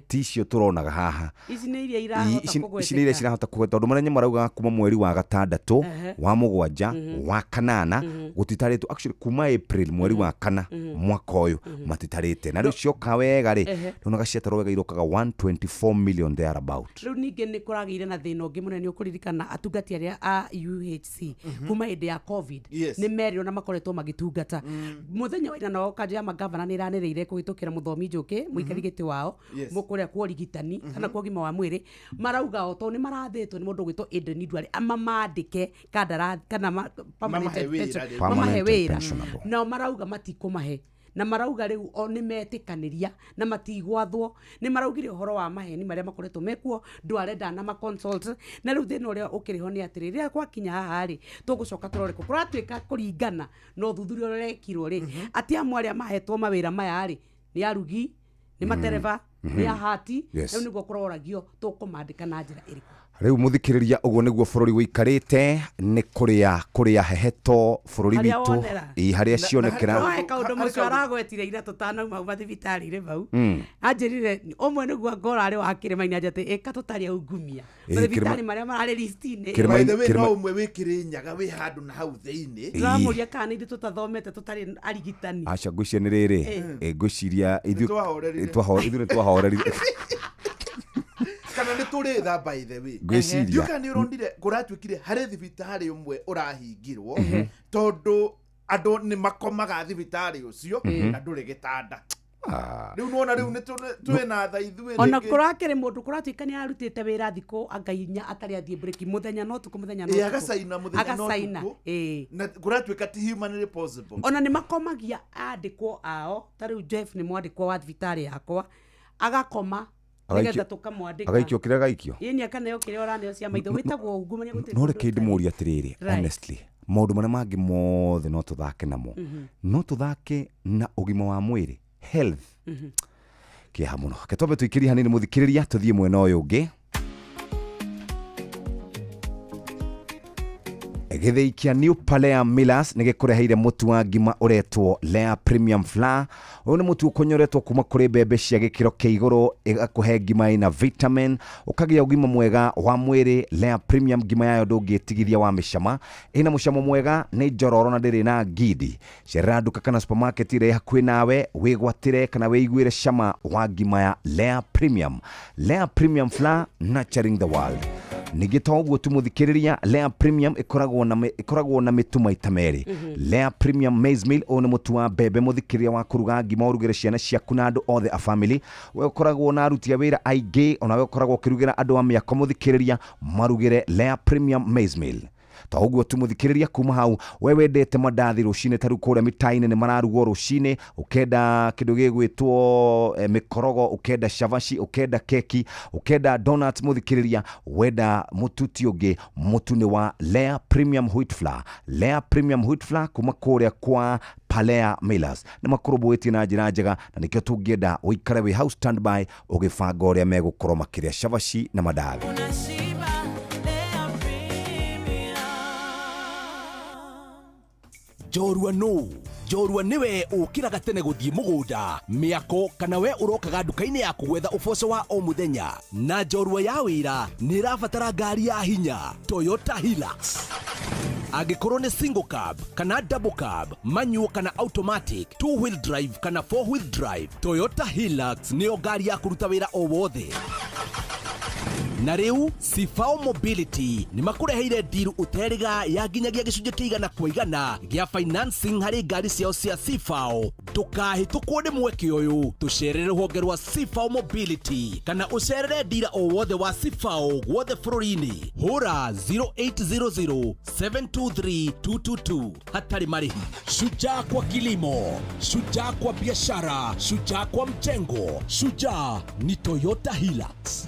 [SPEAKER 18] ti icio tũronaga haha.
[SPEAKER 19] Ici nĩ iria irahota
[SPEAKER 18] Ici nĩ iria
[SPEAKER 19] kũgweteka.
[SPEAKER 18] cirahota kũgweta, tondũ marĩa maraugaga kuma mweri wa gatandatũ wa mũgwanja. Mũgwanja, wa kanana gũtitarĩtwo actually kuma April mweri wa kana mwaka ũyũ matitarĩte, na rĩu cioka wega rĩ, nĩonaga ciatarwo wega irokaga 124 million thereabout.
[SPEAKER 19] Rĩu ningĩ nĩ kũragĩire na thĩna ũngĩ mũnene. Ũkũririkana atungati arĩa a UHC kuma hĩndĩ ya COVID nĩ merirwo na makoretwo magĩtungata mũthenya wa ira. Nao kanjũ ya magavana nĩ ĩranĩrĩire kũhĩtũkĩra mũthomi Njũkĩ, mũikari gĩtĩ wao kũrĩa kwa ũrigitani kana kwa ũgima wa mwĩrĩ, marauga o tondũ nĩ marathĩtwo nĩ mũndũ ũgwĩtwo Aden Duale amamandĩke kandarathi kana permanent
[SPEAKER 11] Mamahe wĩra
[SPEAKER 19] pension-
[SPEAKER 11] rĩu.
[SPEAKER 19] mamahe
[SPEAKER 18] Permanent
[SPEAKER 19] wĩra.
[SPEAKER 18] Pensionable.
[SPEAKER 19] Nao marauga matikũmahe, na marauga rĩu o nĩ metĩkanĩria na matigwathwo. Nĩ maraugire ũhoro wa maheni marĩa makoretwo mekuo, ndware ndana consult. Na rĩu thĩna ũrĩa ũkĩrĩ ho nĩ atĩrĩ, rĩrĩa gwakinya haha rĩ, tũgũcoka tũrore kũ kũratuĩka kũringana na ũthuthuria ũrĩa ũrekirwo rĩ, atĩ amwe arĩa mahetwo mawĩra maya rĩ, nĩ arugi, nĩ matereba, nĩ ahati. Rĩu nĩguo kũroragio tũkũmandĩka na njĩra ĩrĩkũ.
[SPEAKER 18] Rĩu mũthikĩrĩria, ũguo nĩguo bũrũri wĩikarĩte, nĩ kũrĩa kũrĩa heheto bũrũri
[SPEAKER 19] Harĩa
[SPEAKER 18] witũ.
[SPEAKER 19] wonera.
[SPEAKER 18] Ĩ, harĩa cionekera.
[SPEAKER 19] No he kaũndũ mũcio aragwetire ira tũtanauma uma thibitarĩ-inĩ bau. Anjĩrire ũmwe nĩguo ngora arĩ wa kĩrĩma-inĩ, anja atĩ ĩka tũtarĩ aungumia
[SPEAKER 18] Ĩ,
[SPEAKER 19] mathibitarĩ marĩa mararĩ list-inĩ.
[SPEAKER 11] By the way, no ũmwe wĩ Kĩrĩnyaga wĩ handũ na hau thĩinĩ.
[SPEAKER 19] Tũramũria kana nĩ ithuĩ tũtathomete tũtarĩ arigitani.
[SPEAKER 18] Aca, ngwĩciria nĩ rĩrĩ, ngwĩciria ithuĩ
[SPEAKER 11] Nĩtwahorerire.
[SPEAKER 18] Ithuĩ nĩ twahorerire.
[SPEAKER 11] Kana nĩ tũrĩ tha, by the way.
[SPEAKER 18] Ngwĩciria.
[SPEAKER 11] Ndiũĩ kana nĩ ũronire kũratuĩkire harĩ thibitarĩ ũmwe ũrahingirwo tondũ andũ nĩ makomaga thibitarĩ ũcio na ndũrĩ gĩtanda. Rĩu nĩwona rĩu nĩ twĩ na tha ithuĩ
[SPEAKER 19] Ona
[SPEAKER 11] rĩngĩ.
[SPEAKER 19] kũrakĩrĩ mũndũ kũratuĩka nĩ ararutĩte wĩra thikũ anga 4 atarĩ athiĩ break, mũthenya no tukũ, mũthenya no
[SPEAKER 11] Ĩ,
[SPEAKER 19] ũtukũ.
[SPEAKER 11] agacaina mũthenya no
[SPEAKER 19] Agacaina,
[SPEAKER 11] ũtukũ.
[SPEAKER 19] ĩ.
[SPEAKER 11] Na kũratuĩka ti humanly possible.
[SPEAKER 19] Ona nĩ makomagia andĩkwo ao, ta rĩu Jeff nĩ mwandĩkwo wa thibitarĩ yakwa, agakoma nĩgetha tũkamwandĩka.
[SPEAKER 18] Agaikio kĩrĩa agaikio.
[SPEAKER 19] Ĩni, akaneo kĩrĩa ũraneo cia maitho, wĩtagwo ungumania, gũtirĩ
[SPEAKER 18] No
[SPEAKER 19] kũndũ
[SPEAKER 18] reke
[SPEAKER 19] ũtarĩ.
[SPEAKER 18] ndĩmũrie atĩrĩrĩ, honestly, maũndũ marĩa mangĩ mothe no tũthake namo, no tũthake na ũgima wa mwĩrĩ, health, kĩeha mũno. Reke twambe tũikĩrie hanini mũthikĩrĩria, tũthiĩ mwena ũyũ ũngĩ. Gĩthĩi kĩa New Palea Millers nĩ gĩkũreheire mũtu wa ngima ũretwo Lea Premium Flour. Ũyũ nĩ mũtu ũkonyoretwo kuma kũrĩ mbembe cia gĩkĩro kĩa igũrũ, ĩgakũhe ngima ĩna vitamin, ũkagĩa ũgima mwega wa mwĩrĩ. Lea Premium ngima yayo ndũngĩtigithia wa mĩcama, ĩna mũcamo mwega, nĩ njororo na ndĩrĩ na ngindi. Cerera nduka kana supermarket ĩrĩa ĩ hakuhĩ nawe, wĩgwatĩre kana wĩiguĩre cama wa ngima ya Lea Premium. Lea Premium Flour, nurturing the world. Ningĩ to ũguo tu mũthikĩrĩria, Lea Premium ĩkoragwo na mĩtu maita merĩ. Lea Premium Maize Meal, ũyũ nĩ mũtu wa mbembe mũthikĩrĩria wa kũruga ngima, ũrugĩre ciana ciaku na andũ othe a family. We ũkoragwo na aruti a wĩra aingĩ, ona we ũkoragwo ũkĩrugĩra andũ a mĩako mũthikĩrĩria, marugĩre Lea Premium Maize Meal. To ũguo tu mũthikĩrĩria, kuma hau we wendete mandathi rũcinĩ, ta rĩu kũrĩa mĩta-inĩ nĩ mararugwo rũcinĩ, ũkenda kĩndũ gĩgwĩtwo mĩkorogo, ũkenda cabaci, ũkenda keki, ũkenda donuts mũthikĩrĩria, wenda mũtu ti ũngĩ, mũtu nĩ wa Lea Premium Wheat Flour. Lea Premium Wheat Flour kuma kũrĩa kwa Palea Millers nĩ makũrũmbũĩtie na njĩra njega, na nĩkĩo tũngĩenda ũikare wĩ hau standby ũgĩbanga ũrĩa megũkorwo makĩrĩa cabaci na mandathi.
[SPEAKER 17] Unashiba Lea Premium.
[SPEAKER 20] Njorua nũ njorua nĩwe ũkĩraga tene gũthiĩ mũgũnda, mĩako, kana we ũrokaga nduka-inĩ yaku gwetha ũboco wa o mũthenya. Na njorua ya wĩra nĩ ĩrabatara ngari ya hinya, Toyota Hilux. Angĩkorwo nĩ single cab kana double cab, manual kana automatic, two wheel drive kana four wheel drive, Toyota Hilux nĩyo ngari ya kũruta wĩra o wothe. Na rĩu Cifao Mobility nĩ makũreheire ndiru ũterĩga ya nginyagia gĩcunjĩ kĩa 100% gĩa financing harĩ ngari ciao cia Cifao. Ndũkahĩtũkwo nĩ mweke ũyũ. Tũcerere rũhonge rwa Cifao Mobility kana ũcerere ndira o wothe wa Cifao guothe bũrũri-inĩ. Hũra 0800 723 222 hatarĩ marĩhi. Shujaa kwa kilimo, shujaa kwa biashara, shujaa kwa mjengo, shujaa ni Toyota Hilux.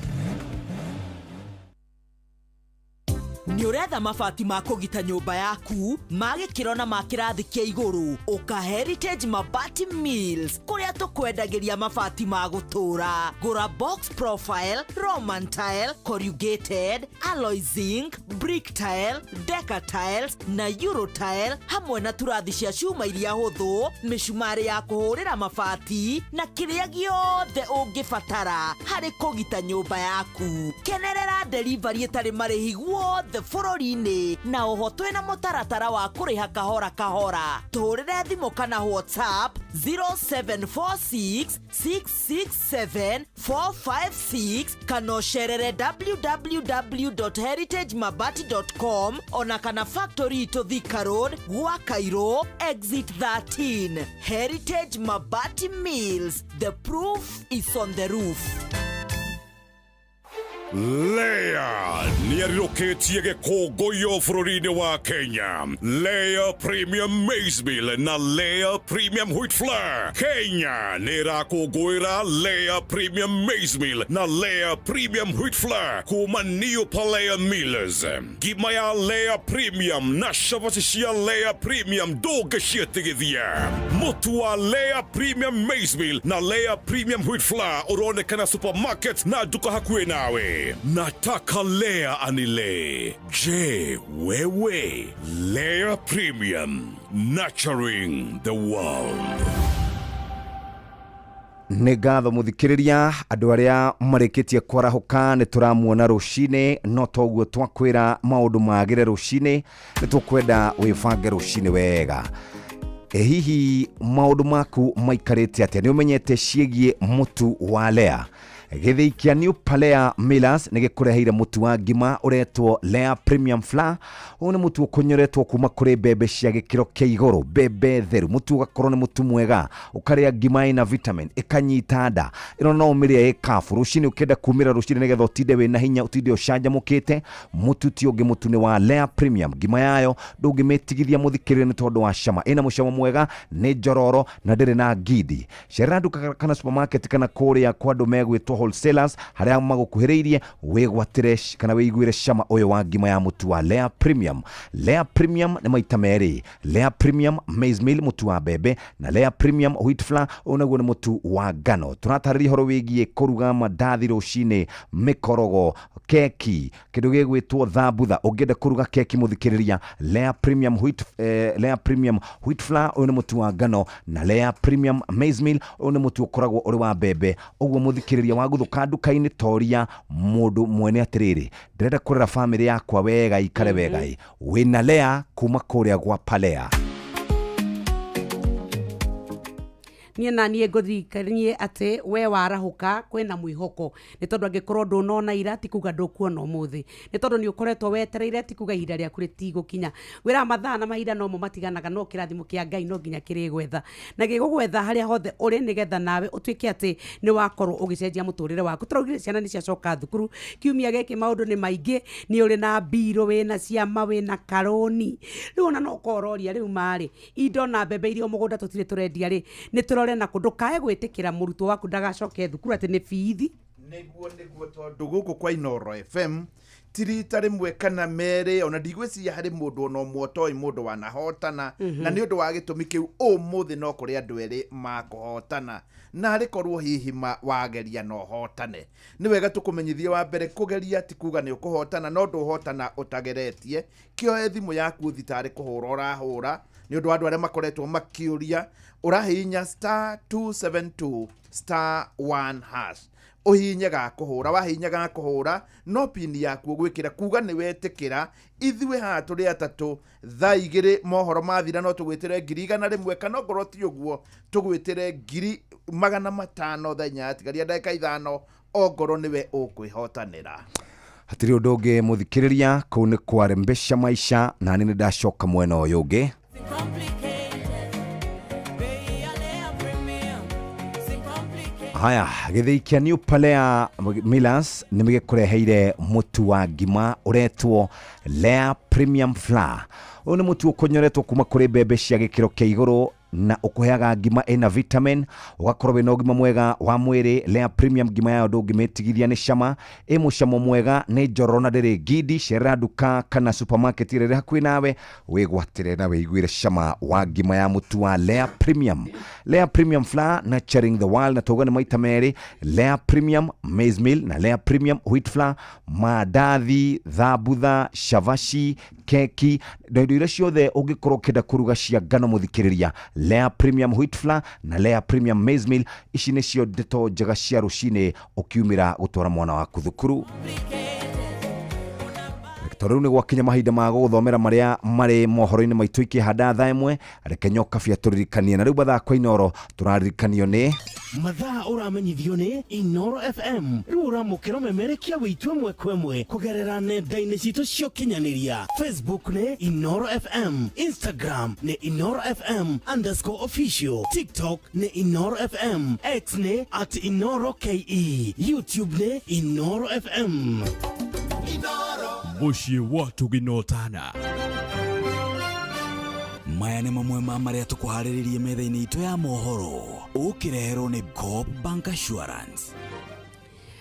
[SPEAKER 2] Nĩ ũretha mabati ma kũgita nyũmba yaku ma gĩkĩro na ma kĩrathi kĩa igũrũ? Ũka Heritage Mabati Mills, kũrĩa tũkwendagĩria mabati ma gũtũũra. Gũra box profile, roman tile, corrugated, alloy zinc, brick tile, deca tiles na euro tile, hamwe na turathi cia cuma iria hũthũ, mĩcumarĩ ya kũhũrĩra mabati na kĩrĩa gĩothe ũngĩbatara harĩ kũgita nyũmba yaku. Kenerera delivery ĩtarĩ marĩhi guothe guothe bũrũri-inĩ na oho twĩna mũtaratara wa kũrĩha kahora kahora. Tũhũrĩre thimũ kana WhatsApp 0746 667 456 kana ũcerere www.heritagemabati.com ona kana factory itũ Thika Road gwa Cairo exit 13. Heritage Mabati Mills, the proof is on the roof.
[SPEAKER 4] Lea nĩarirũkĩtie gĩkũngũiyo bũrũri-inĩ wa Kenya. Lea Premium Maize Meal na Lea Premium Wheat Flour. Kenya nĩ ĩrakũngũĩra Lea Premium Maize Meal na Lea Premium Wheat Flour kuma New Palea Millers. Ngima ya Lea Premium na cabaci cia Lea Premium ndũngĩciĩtigithia. Mũtu wa Lea Premium Maize Meal na Lea Premium Wheat Flour ũronekana supermarket na nduka hakuhĩ nawe. Nataka Lea anile. Je, wewe? Lea Premium, nurturing the world.
[SPEAKER 18] Nĩ ngatho mũthikĩrĩria andũ arĩa marĩkĩtie kwarahũka nĩ tũramuona rũcinĩ no toguo twakwĩra maũndũ magĩre rũcinĩ nĩ tũkwenda wĩbange rũcinĩ wega. Hihi maũndũ maku maikarĩte atĩa? Nĩ ũmenyete ciĩgiĩ mũtu wa Lea? Gĩthĩi kĩa New Palea Millers nĩ gĩkũreheire mũtu wa ngima ũretwo Lea Premium Flour. Ũyũ nĩ mũtu ũkonyoretwo kuma kũrĩ mbembe cia gĩkĩro kĩa igũrũ, mbembe theru. Mũtu ũgakorwo nĩ mũtu mwega, ũkarĩa ngima ĩna vitamin, ĩkanyita nda. Ĩno no ũmĩrĩe ĩ kabu rũcinĩ, ũkĩenda kumĩra rũcinĩ nĩgetha ũtinde wĩna hinya, ũtinde ũcanjamũkĩte. Mũtu ti ũngĩ, mũtu nĩ wa Lea Premium. Ngima yayo ndũngĩmĩtigithia mũthikĩrĩria nĩ tondũ wa cama, ĩna mũcamo mwega, nĩ njororo na ndĩrĩ na ngindi. Cerera nduka kana supermarket kana kũrĩa kwa andũ megwĩtwo wholesalers harĩa magũkuhĩrĩirie, wĩgwatĩre kana wĩiguĩre cama ũyũ wa ngima ya mũtu wa Lea Premium. Lea Premium nĩ maita merĩ, Lea Premium Maize Meal mũtu wa mbembe na Lea Premium Wheat Flour ũyũ naguo nĩ mũtu wa ngano. Tũratarĩria ũhoro wĩgiĩ kũruga mandathi rũcinĩ, mĩkorogo, keki, kĩndũ gĩgwĩtwo thambutha. Ũngĩenda kũruga keki mũthikĩrĩria, Lea Premium Wheat, Lea Premium Wheat Flour ũyũ nĩ mũtu wa ngano na Lea Premium Maize Meal ũyũ nĩ mũtu ũkoragwo ũrĩ wa mbembe. Ũguo mũthikĩrĩria waguthũka nduka-inĩ toria mũndũ mwene atĩrĩrĩ, ndĩrenda kũrera bamĩrĩ yakwa wega ikare wega ĩ, wĩna Lea kuma kũrĩa gwa Palea.
[SPEAKER 19] Niĩ na niĩ ngũririkanie atĩ we warahũka kwĩna mwĩhoko, nĩ tondũ angĩkorwo ndũnona ira ti kuga ndũkuona ũmũthĩ, nĩ tondũ nĩ ũkoretwo wetereire ti kuga ihinda rĩaku rĩtigũkinya. Wĩra mathaa na mahinda nomo matiganaga, no kĩrathimo kĩa Ngai no nginya kĩrĩgwetha na gĩgũgwetha harĩa hothe ũrĩ, nĩgetha nawe ũtuĩke atĩ nĩ wakorwo ũgĩcenjia mũtũrĩre waku. Tũraugire ciana nĩ ciacoka thukuru kiumia gĩkĩ, maũndũ nĩ maingĩ, nĩ ũrĩ na mbirũ, wĩna ciama, wĩna karũni, rĩu ona no ũkorwo ũroria rĩu marĩ indo na mbembe iria mũgũnda tũtirĩ tũrendia rĩ, nĩ tũrore na kũndũ kae gwĩtĩkĩra mũrutwo waku ndagacoke thukuru atĩ nĩ bithi.
[SPEAKER 11] Nĩguo tondũ gũkũ kwa Inooro FM ti rita rĩmwe kana merĩ, ona ndigwĩciria harĩ mũndũ ona ũmwe ũtoĩ mũndũ wanahotana. Na nĩ ũndũ wa gĩtũmi kĩu ũmũthĩ no kũrĩ andũ erĩ makũhotana, na arĩ korwo hihi wageria no ũhotane. Nĩ wega tũkũmenyithie wa mbere, kũgeria ti kuga nĩ ũkũhotana, no ndũhotana ũtageretie. Kĩoe thimũ yaku ũthiĩ tarĩ kũhũra ũrahũra, nĩ ũndũ wa andũ arĩa makoretwo makĩũria, ũrahihinya *272 *1# ũhihinye ga kũhũra, wahihinya ga kũhũra no pini yaku ũgwĩkĩra kuga nĩ wetĩkĩra. Ithuĩ haha tũrĩ atatũ, thaa igĩrĩ mohoro mathira no tũgwĩtĩre 100,000 kana ongorwo ti ũguo tũgwĩtĩre 500,000 thaa inya yatigaria ndagĩka 5 ongorwo nĩwe ũkwĩhotanĩra.
[SPEAKER 18] Hatirĩ ũndũ ũngĩ mũthikĩrĩria, kũu nĩ kwarembesha maisha na nĩ ndacoka mwena ũyũ ũngĩ. Haya, gĩthĩi kĩa New Palea Millers nĩ gĩkũreheire mũtu wa ngima ũretwo Lea Premium Flour. Ũyũ nĩ mũtu ũkonyoretwo kuma kũrĩ mbembe cia gĩkĩro kĩa igũrũ na ũkũheaga ngima ĩna vitamin, ũgakorwo wĩna ũgima mwega wa mwĩrĩ. Lea Premium ngima yayo ndũngĩmĩtigithia nĩ cama, ĩ mũcamo mwega, nĩ njororo na ndĩrĩ ngindi. Cerera nduka kana supermarket ĩrĩa ĩrĩ hakuhĩ nawe wĩgwatĩre na wĩiguĩre cama wa ngima ya mũtu wa Lea Premium. Lea Premium Flour, nurturing the world, na tauga nĩ maita merĩ, Lea Premium Maize Meal na Lea Premium Wheat Flour, mandathi, thambutha, cavaci, keki na indo iria ciothe ũngĩkorwo ũkĩenda kũruga cia ngano mũthikĩrĩria. Lea Premium Wheat Flour na Lea Premium Maize Meal, ici nĩcio ndeto njega cia rũcinĩ ũkiumĩra gũtwara mwana waku thukuru. Tondũ rĩu nĩ gwakinya mahinda ma gũgũthomera marĩa marĩ mohoro-inĩ maitũ ikĩhanda thaa ĩmwe, reke Nyokabi atũririkanie. Na rĩu mathaa kwa Inooro tũraririkanio nĩ
[SPEAKER 20] Mathaa ũramenyithio nĩ Inooro FM. Rĩu ũramũkĩra ũmemerekia witũ ĩmwe kwa ĩmwe kũgerera nenda-inĩ citũ cia ũkinyanĩria. Facebook nĩ Inooro FM, Instagram nĩ Inooro FM underscore official, TikTok nĩ Inooro FM, X nĩ at Inooro KE, YouTube nĩ Inooro FM.
[SPEAKER 8] Mũciĩ wa Tũginotana.
[SPEAKER 10] Maya nĩ mamwe ma marĩa tũkũharĩrĩrie metha-inĩ itũ ya mohoro, ũkĩreherwo nĩ Coop Bank Assurance.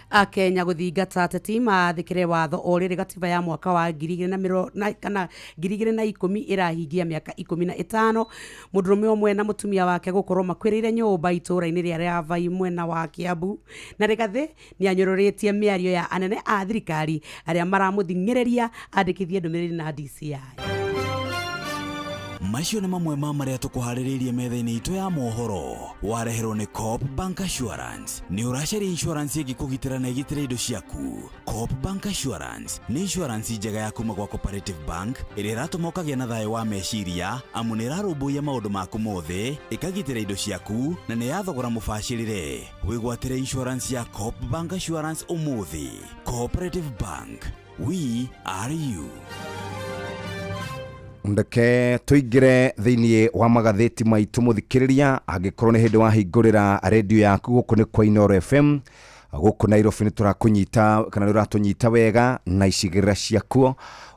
[SPEAKER 19] Akenya gũthingata ateti mathĩkĩre watho o rĩrĩ gatiba ya mwaka wa 2010 kana 2010 ĩrahingia mĩaka 15. Mũndũrũme ũmwe na mũtumia wake gũkorwo makuĩrĩire nyũmba itũũra-inĩ rĩa Rĩavai mwena wa Kiambu. Na Rĩgathĩ nĩ anyũrũrĩtie mĩario ya anene a thirikari arĩa maramũthing'ĩrĩria andĩkithie ndũmĩrĩri na DCI.
[SPEAKER 10] Macio nĩ mamwe ma marĩa tũkũharĩrĩirie metha-inĩ itũ ya mohoro, wareherwo nĩ Coop Bank Assurance. Nĩ ũracaria insurance ĩngĩkũgitĩra na ĩgitĩre indo ciaku? Coop Bank Assurance nĩ insurance njega ya kuma gwa Cooperative Bank ĩrĩa ĩratũma ũkagĩa na thayũ wa meciria, amu nĩ ĩrarũmbũiya maũndũ maku mothe, ĩkagitĩra indo ciaku, na nĩ ya thogora mũbacĩrĩre. Wĩgwatĩre insurance ya Coop Bank Assurance ũmũthĩ. Cooperative Bank, we are you.
[SPEAKER 18] Ndeke tũingĩre thĩinĩ wa magathĩti maitũ. Mũthikĩrĩria, angĩkorwo nĩ hĩndĩ wahingũrĩra redio yaku, gũkũ nĩ kwa Inooro FM gũkũ Nairobi. Nĩ tũrakũnyita kana nĩ ũratũnyita wega na icigĩrĩra ciakuo,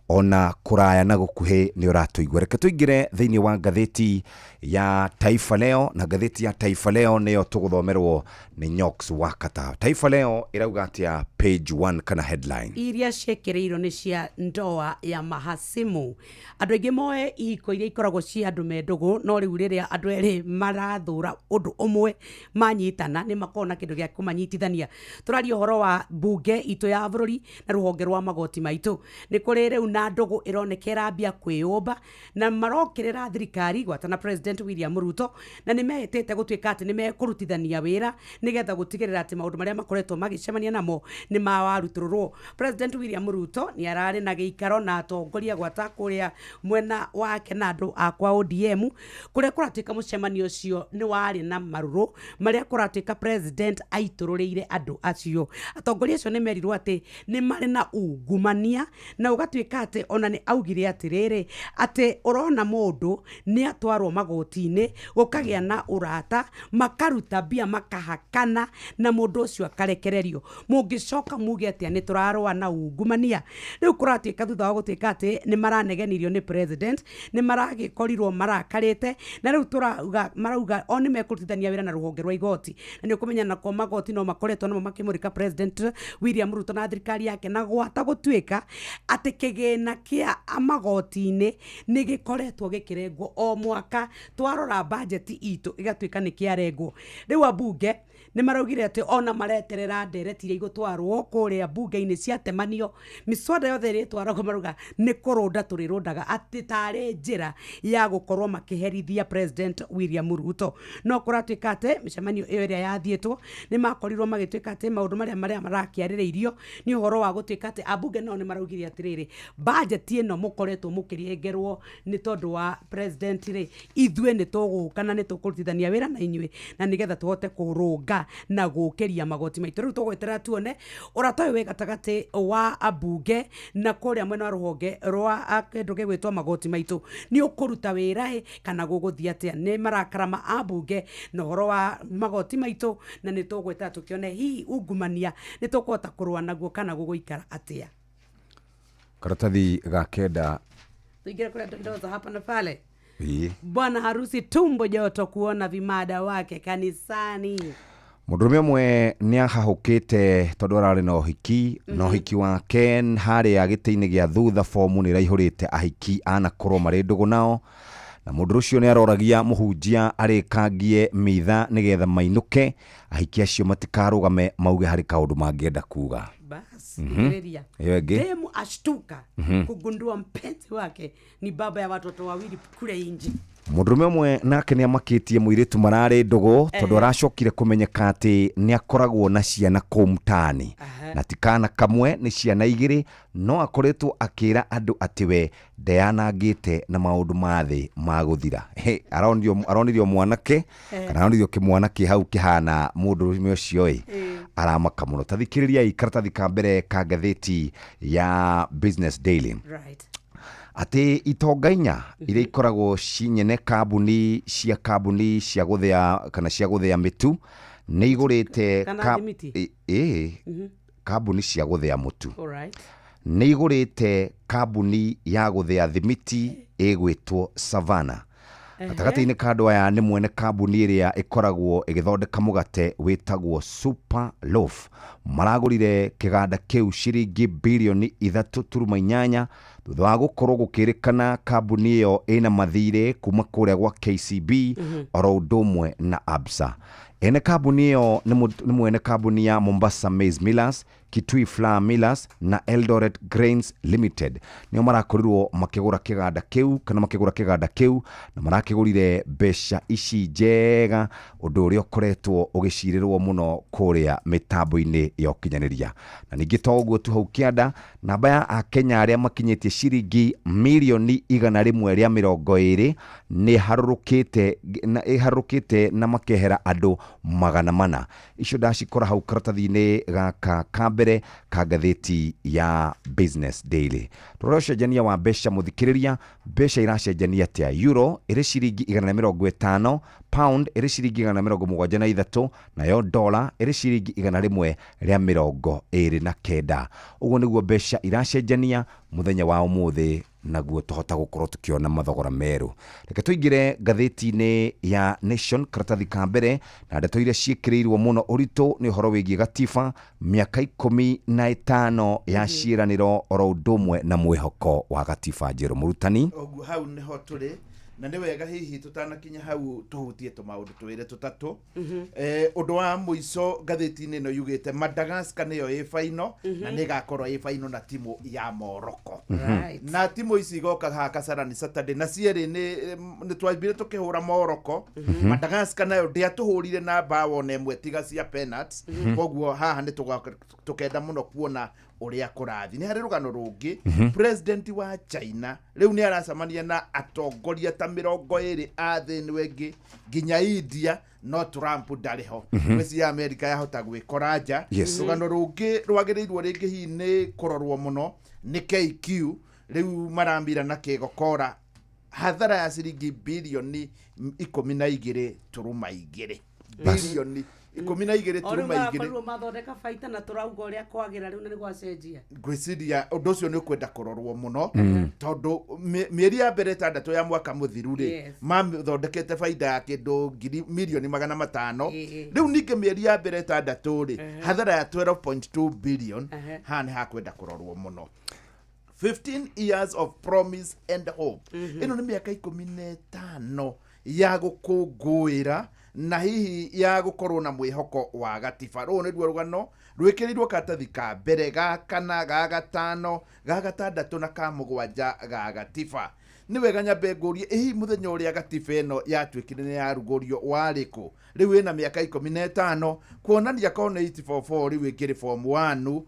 [SPEAKER 18] ona kũraya na gũkuhĩ nĩ ũratũigua. Reke tũingĩre thĩinĩ wa ngathĩti ya Taifa Leo, na ngathĩti ya Taifa Leo nĩyo tũgũthomerwo nĩ Nyox Wakata. Taifa Leo ĩrauga atĩa page 1 kana headline?
[SPEAKER 19] Iria ciĩkĩrĩirwo nĩ cia ndoa ya mahasimu. Andũ aingĩ moe ihiko iria ikoragwo cia andũ me ndũgũ, no rĩu rĩrĩa andũ erĩ marathũra ũndũ ũmwe manyitana, nĩ makoragwo na kĩndũ gĩa kũmanyitithania. Tũraria ũhoro wa mbunge itũ ya bũrũri na rũhonge rwa magoti maitũ. Nĩ kũrĩ rĩu na ndũgũ ĩroneka ĩrambia kwĩyũmba na marokĩrĩra thirikari gwata na President William Ruto, na nĩ mehĩtĩte gũtuĩka atĩ nĩ mekũrutithania wĩra nĩgetha gũtigĩrĩra atĩ maũndũ marĩa makoretwo magĩcemania namo nĩ mawarutũrũrwo. President William Ruto nĩ ararĩ na gĩikaro na atongoria gwata kũrĩa mwena wake na andũ a kwa ODM, kũrĩa kũratuĩka mũcemanio ũcio nĩ warĩ na marũrũ marĩa kũratuĩka president aitũrũrĩire andũ acio. Atongoria acio nĩ merirwo atĩ nĩ marĩ na ungumania, na ũgatuĩka atĩ ona nĩ augire atĩrĩrĩ, atĩ ũrona mũndũ nĩ atwarwo magoti-inĩ, gũkagĩa na ũrata, makaruta mbia, makahakana na mũndũ ũcio akarekererio. Mũngĩcoka muge atĩa nĩ tũrarũa na ungumania? Rĩu kũratuĩka thutha wa gũtuĩka atĩ nĩ maranegenirio nĩ president, nĩ maragĩkorirwo marakarĩte, na rĩu tũrauga marauga o nĩ mekũrutithania wĩra na rũhonge rwa igoti. Na nĩ ũkũmenya nakuo magoti no makoretwo namo makĩmũrĩka President William Ruto na thirikari yake, na gwata gũtuĩka atĩ kĩgĩna kĩa magoti-inĩ nĩ gĩkoretwo gĩkĩrengwo o mwaka. Twarora bajeti itũ ĩgatuĩka nĩ kĩarengwo. Rĩu ambunge nĩ maraugire atĩ ona mareterera ndereti iria igũtwarwo kũrĩa mbunge-inĩ ciatemanio, mĩswada yothe ĩrĩa ĩtwaragwo, marauga nĩ kũrũnda tũrĩrũndaga atĩ tarĩ njĩra ya gũkorwo makĩherithia President William Ruto. No kũratuĩka atĩ mĩcemanio ĩyo ĩrĩa yathiĩtwo nĩ makorirwo magĩtuĩka atĩ maũndũ marĩa marakĩarĩrĩirio nĩ ũhoro wa gũtuĩka atĩ ambunge nao nĩ maraugire atĩrĩrĩ, bajeti ĩno mũkoretwo mũkĩrengerwo nĩ tondũ wa president rĩ, ithuĩ nĩ tũgũka na nĩ tũkũrutithania wĩra na inyuĩ na nĩgetha tũhote kũrũnga na gũkĩria magoti maitũ. Rĩu tũgweterera tuone ũrata ũyũ wĩ gatagatĩ wa ambunge na kũrĩa mwena wa rũhonge rwa kĩndũ gĩgwĩtwo magoti maitũ nĩ ũkũruta wĩra ĩ kana gũgũthiĩ atĩa. Nĩ marakara ma ambunge na ũhoro wa magoti maitũ, na nĩ tũgwetera tũkĩone hihi ungumania nĩ tũkũhota kũrũa naguo kana gũgũikara atĩa.
[SPEAKER 18] Karatathi ga 9.
[SPEAKER 19] Tuingire kule dondoza hapa na pale.
[SPEAKER 18] Ĩĩ.
[SPEAKER 19] Bwana harusi tumbo joto kuona vimada wake kanisani.
[SPEAKER 18] Mũndũrũme ũmwe nĩ ahahũkĩte tondũ ararĩ na ũhiki, na ũhiki wake harĩa gĩtĩ-inĩ gĩa thutha bomu nĩ ĩraihũrĩte ahiki anakorwo marĩ ndũgũ nao, na mũndũ ũcio nĩ aroragia mũhunjia arĩkangie mitha nĩgetha mainũke, ahiki acio matikarũgame mauge harĩ kaũndũ mangĩenda kuga.
[SPEAKER 19] Bas, mm
[SPEAKER 18] Ĩyo ĩngĩ.
[SPEAKER 19] Demu ashtuka kugundua mpenzi wake ni baba ya watoto wawili kule nje.
[SPEAKER 18] Mũndũrũme ũmwe nake nĩ amakĩtie mũirĩtu mararĩ ndũgũ tondũ aracokire kũmenyeka atĩ nĩ akoragwo na ciana kũu mtaani, na ti kana kamwe, nĩ ciana igĩrĩ, no akoretwo akĩra andũ atĩ we ndeyanangĩte na maũndũ ma thĩ ma gũthira. He, aronirio mwanake kana aronirio kĩmwana kĩ hau kĩhana mũndũrũme ũcio ĩ aramaka mũno. Ta thikĩrĩriai karatathi ka mbere ka ngathĩti ya Business Daily. Atĩ itonga inya iria ikoragwo cinyene kambuni cia gũthĩa kana cia gũthĩa mĩtu nĩ igũrĩte kambuni cia gũthĩa mũtu. Nĩ igũrĩte kambuni ya gũthĩa thimiti ĩgwĩtwo Savannah. Gatagatĩ-inĩ ka andũ aya nĩ mwene kambuni ĩrĩa ĩkoragwo ĩgĩthondeka mũgate wĩtagwo Super Loaf. Maragũrire kĩganda kĩu ciringi birioni 3.8 thutha wa gũkorwo gũkĩrĩkana kambuni ĩyo ĩna mathirĩ kuma kũrĩa gwa KCB oro ũndũ ũmwe na Absa. Ene kambuni ĩyo nĩ mwene kambuni ya Mombasa Maize Millers, Kitui Flour Millers na Eldoret Grains Limited. Nĩo marakorirwo makĩgũra kĩganda kĩu kana makĩgũra kĩganda kĩu na marakĩgũrire mbeca ici njega, ũndũ ũrĩa ũkoretwo ũgĩcirĩrwo mũno kũrĩa mĩtambo-inĩ ya ũkinyanĩria. Na ningĩ to ũguo tu, hau kĩanda namba ya akenya arĩa makinyĩtie ciringi mirioni 120 nĩ ĩharũrũkĩte na makehera andũ 400. Icio ndacikora hau karatathi-inĩ gaka ka mbere ka ngathĩti ya Business Daily. Tũrora ũcenjania wa mbeca mũthikĩrĩria, mbeca iracenjania atĩa? Euro ĩrĩ ciringi 150, pound ĩrĩ ciringi 173, nayo dollar ĩrĩ ciringi 129. Ũguo nĩguo mbeca iracenjania mũthenya wa ũmũthĩ, naguo tũhota gũkorwo tũkĩona mathogora merũ. Reke tũingĩre ngathĩti-inĩ ya Nation karatathi ka mbere, na ndeto iria ciĩkĩrĩirwo mũno ũritũ nĩ ũhoro wĩgiĩ gatiba, mĩaka 15 ya ciĩranĩro oro ũndũ ũmwe na mwĩhoko wa gatiba njerũ. Mũrutani,
[SPEAKER 11] ũguo hau nĩho tũrĩ, na nĩ wega hihi tũtanakinya hau tũhutie tũmaũndũ twĩrĩ tũtatũ. Ũndũ wa mũico ngathĩti-inĩ ĩno yugĩte Madagascar nĩyo ĩ final, na nĩ ĩgakorwo ĩ final na timu ya Morocco. Na timu ici igoka haha Kasarani Saturday, na cierĩ nĩ twambire tũkĩhũra Morocco. Madagascar nayo ndĩatũhũrire na mbaũ ona ĩmwe tiga cia penalties. Koguo haha nĩ tũkenda mũno kuona ũrĩa kũrathiĩ. Nĩ harĩ rũgano rũngĩ, president wa China rĩu nĩ aracemania na atongoria ta 20 a thĩ ĩno ĩngĩ nginya India, no Trump ndarĩ ho. Ngwĩciria ya America yahota gwĩkora nja. Rũgano rũngĩ rwagĩrĩirwo rĩngĩ hihi nĩ kũrorwo mũno nĩ KQ, rĩu maramira na kĩgokora hathara ya ciringi birioni 12.2. Birioni 12.2.
[SPEAKER 19] Mathondeka baita na tũrauga ũrĩa kwagĩra rĩu na nĩ gwacenjia.
[SPEAKER 11] Ngwĩciria ũndũ ũcio nĩ ũkwenda kũrorwo mũno, tondũ mĩeri ya mbere 6 ya mwaka mũthiru rĩ, mathondekete baida ya kĩndũ mirioni 500. Rĩu ningĩ mĩeri ya mbere 6 rĩ, hathara ya 12.2 billion. Haha nĩ hakwenda kũrorwo mũno. 15 years of promise and hope. Ĩno nĩ mĩaka 15 ya gũkũngũĩra na hihi ya gũkorwo na mwĩhoko wa gatiba. Rũũ nĩruo rũgano rwĩkĩrĩirwo karatathi ka mbere, ga kana, ga gatano, ga gatandatũ na ka mũgwanja ga gatiba. Nĩ wega nyambe ngũrie, ĩ hihi mũthenya ũrĩa gatiba ĩno yatuĩkire nĩ yarugũrio warĩ kũ? Rĩu ĩna mĩaka 15, kuonania korwo nĩ 844 rĩu ĩngĩrĩ form 1,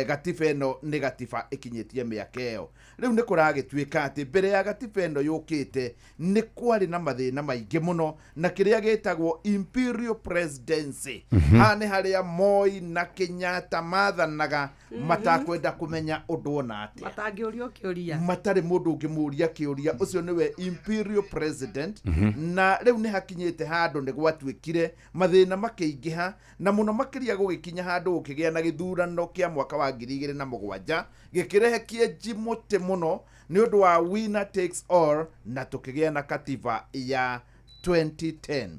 [SPEAKER 11] gatiba ĩno nĩ gatiba ĩkinyĩtie mĩaka ĩyo. Rĩu nĩ kũragĩtuĩka atĩ mbere ya gatiba ĩno yũkĩte nĩ kwarĩ na mathĩna maingĩ mũno, na kĩrĩa gĩtagwo imperial presidency. Haha nĩ harĩa Moi na Kenyatta mathanaga matakwenda kũmenya ũndũ ona atĩa,
[SPEAKER 19] matangĩũrio kĩũria,
[SPEAKER 11] matarĩ mũndũ ũngĩmũria kĩũria. Ũcio nĩwe imperial president. Na rĩu nĩ hakinyĩte handũ nĩ gwatuĩkire mathĩna makĩingĩha, na mũno makĩria gũgĩkinya handũ gũkĩgĩa na gĩthurano kĩa mwaka wa 2007 gĩkĩrehe kĩenji mũtĩ mũno nĩ ũndũ wa winner takes all, na tũkĩgĩa na katiba ya 2010.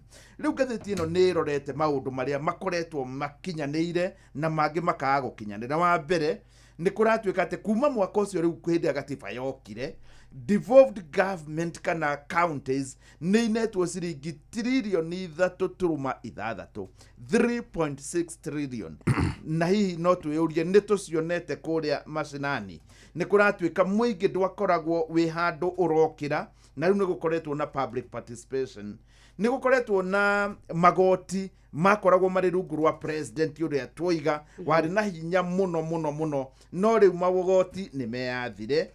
[SPEAKER 11] Rĩu ngathĩti ĩno nĩ ĩrorete maũndũ marĩa makoretwo makinyanĩire na mangĩ makaga gũkinyanĩra. Wa mbere nĩ kũratuĩka atĩ kuma mwaka ũcio rĩu hĩndĩ ya gatiba yokire, devolved government kana counties nĩ inetwo ciringi tririoni 3.6, 3.6 trillion. Na hihi no twĩyũrie nĩ tũcionete kũrĩa macinani. Nĩ kũratuĩka mũingĩ ndwakoragwo wĩ handũ ũrokĩra Na rĩu nĩ gũkoretwo na public participation, nĩ gũkoretwo na magoti makoragwo marĩ rungu rwa president ũrĩa twoiga warĩ na hinya mũno mũno mũno, no rĩu magoti nĩ meyathire.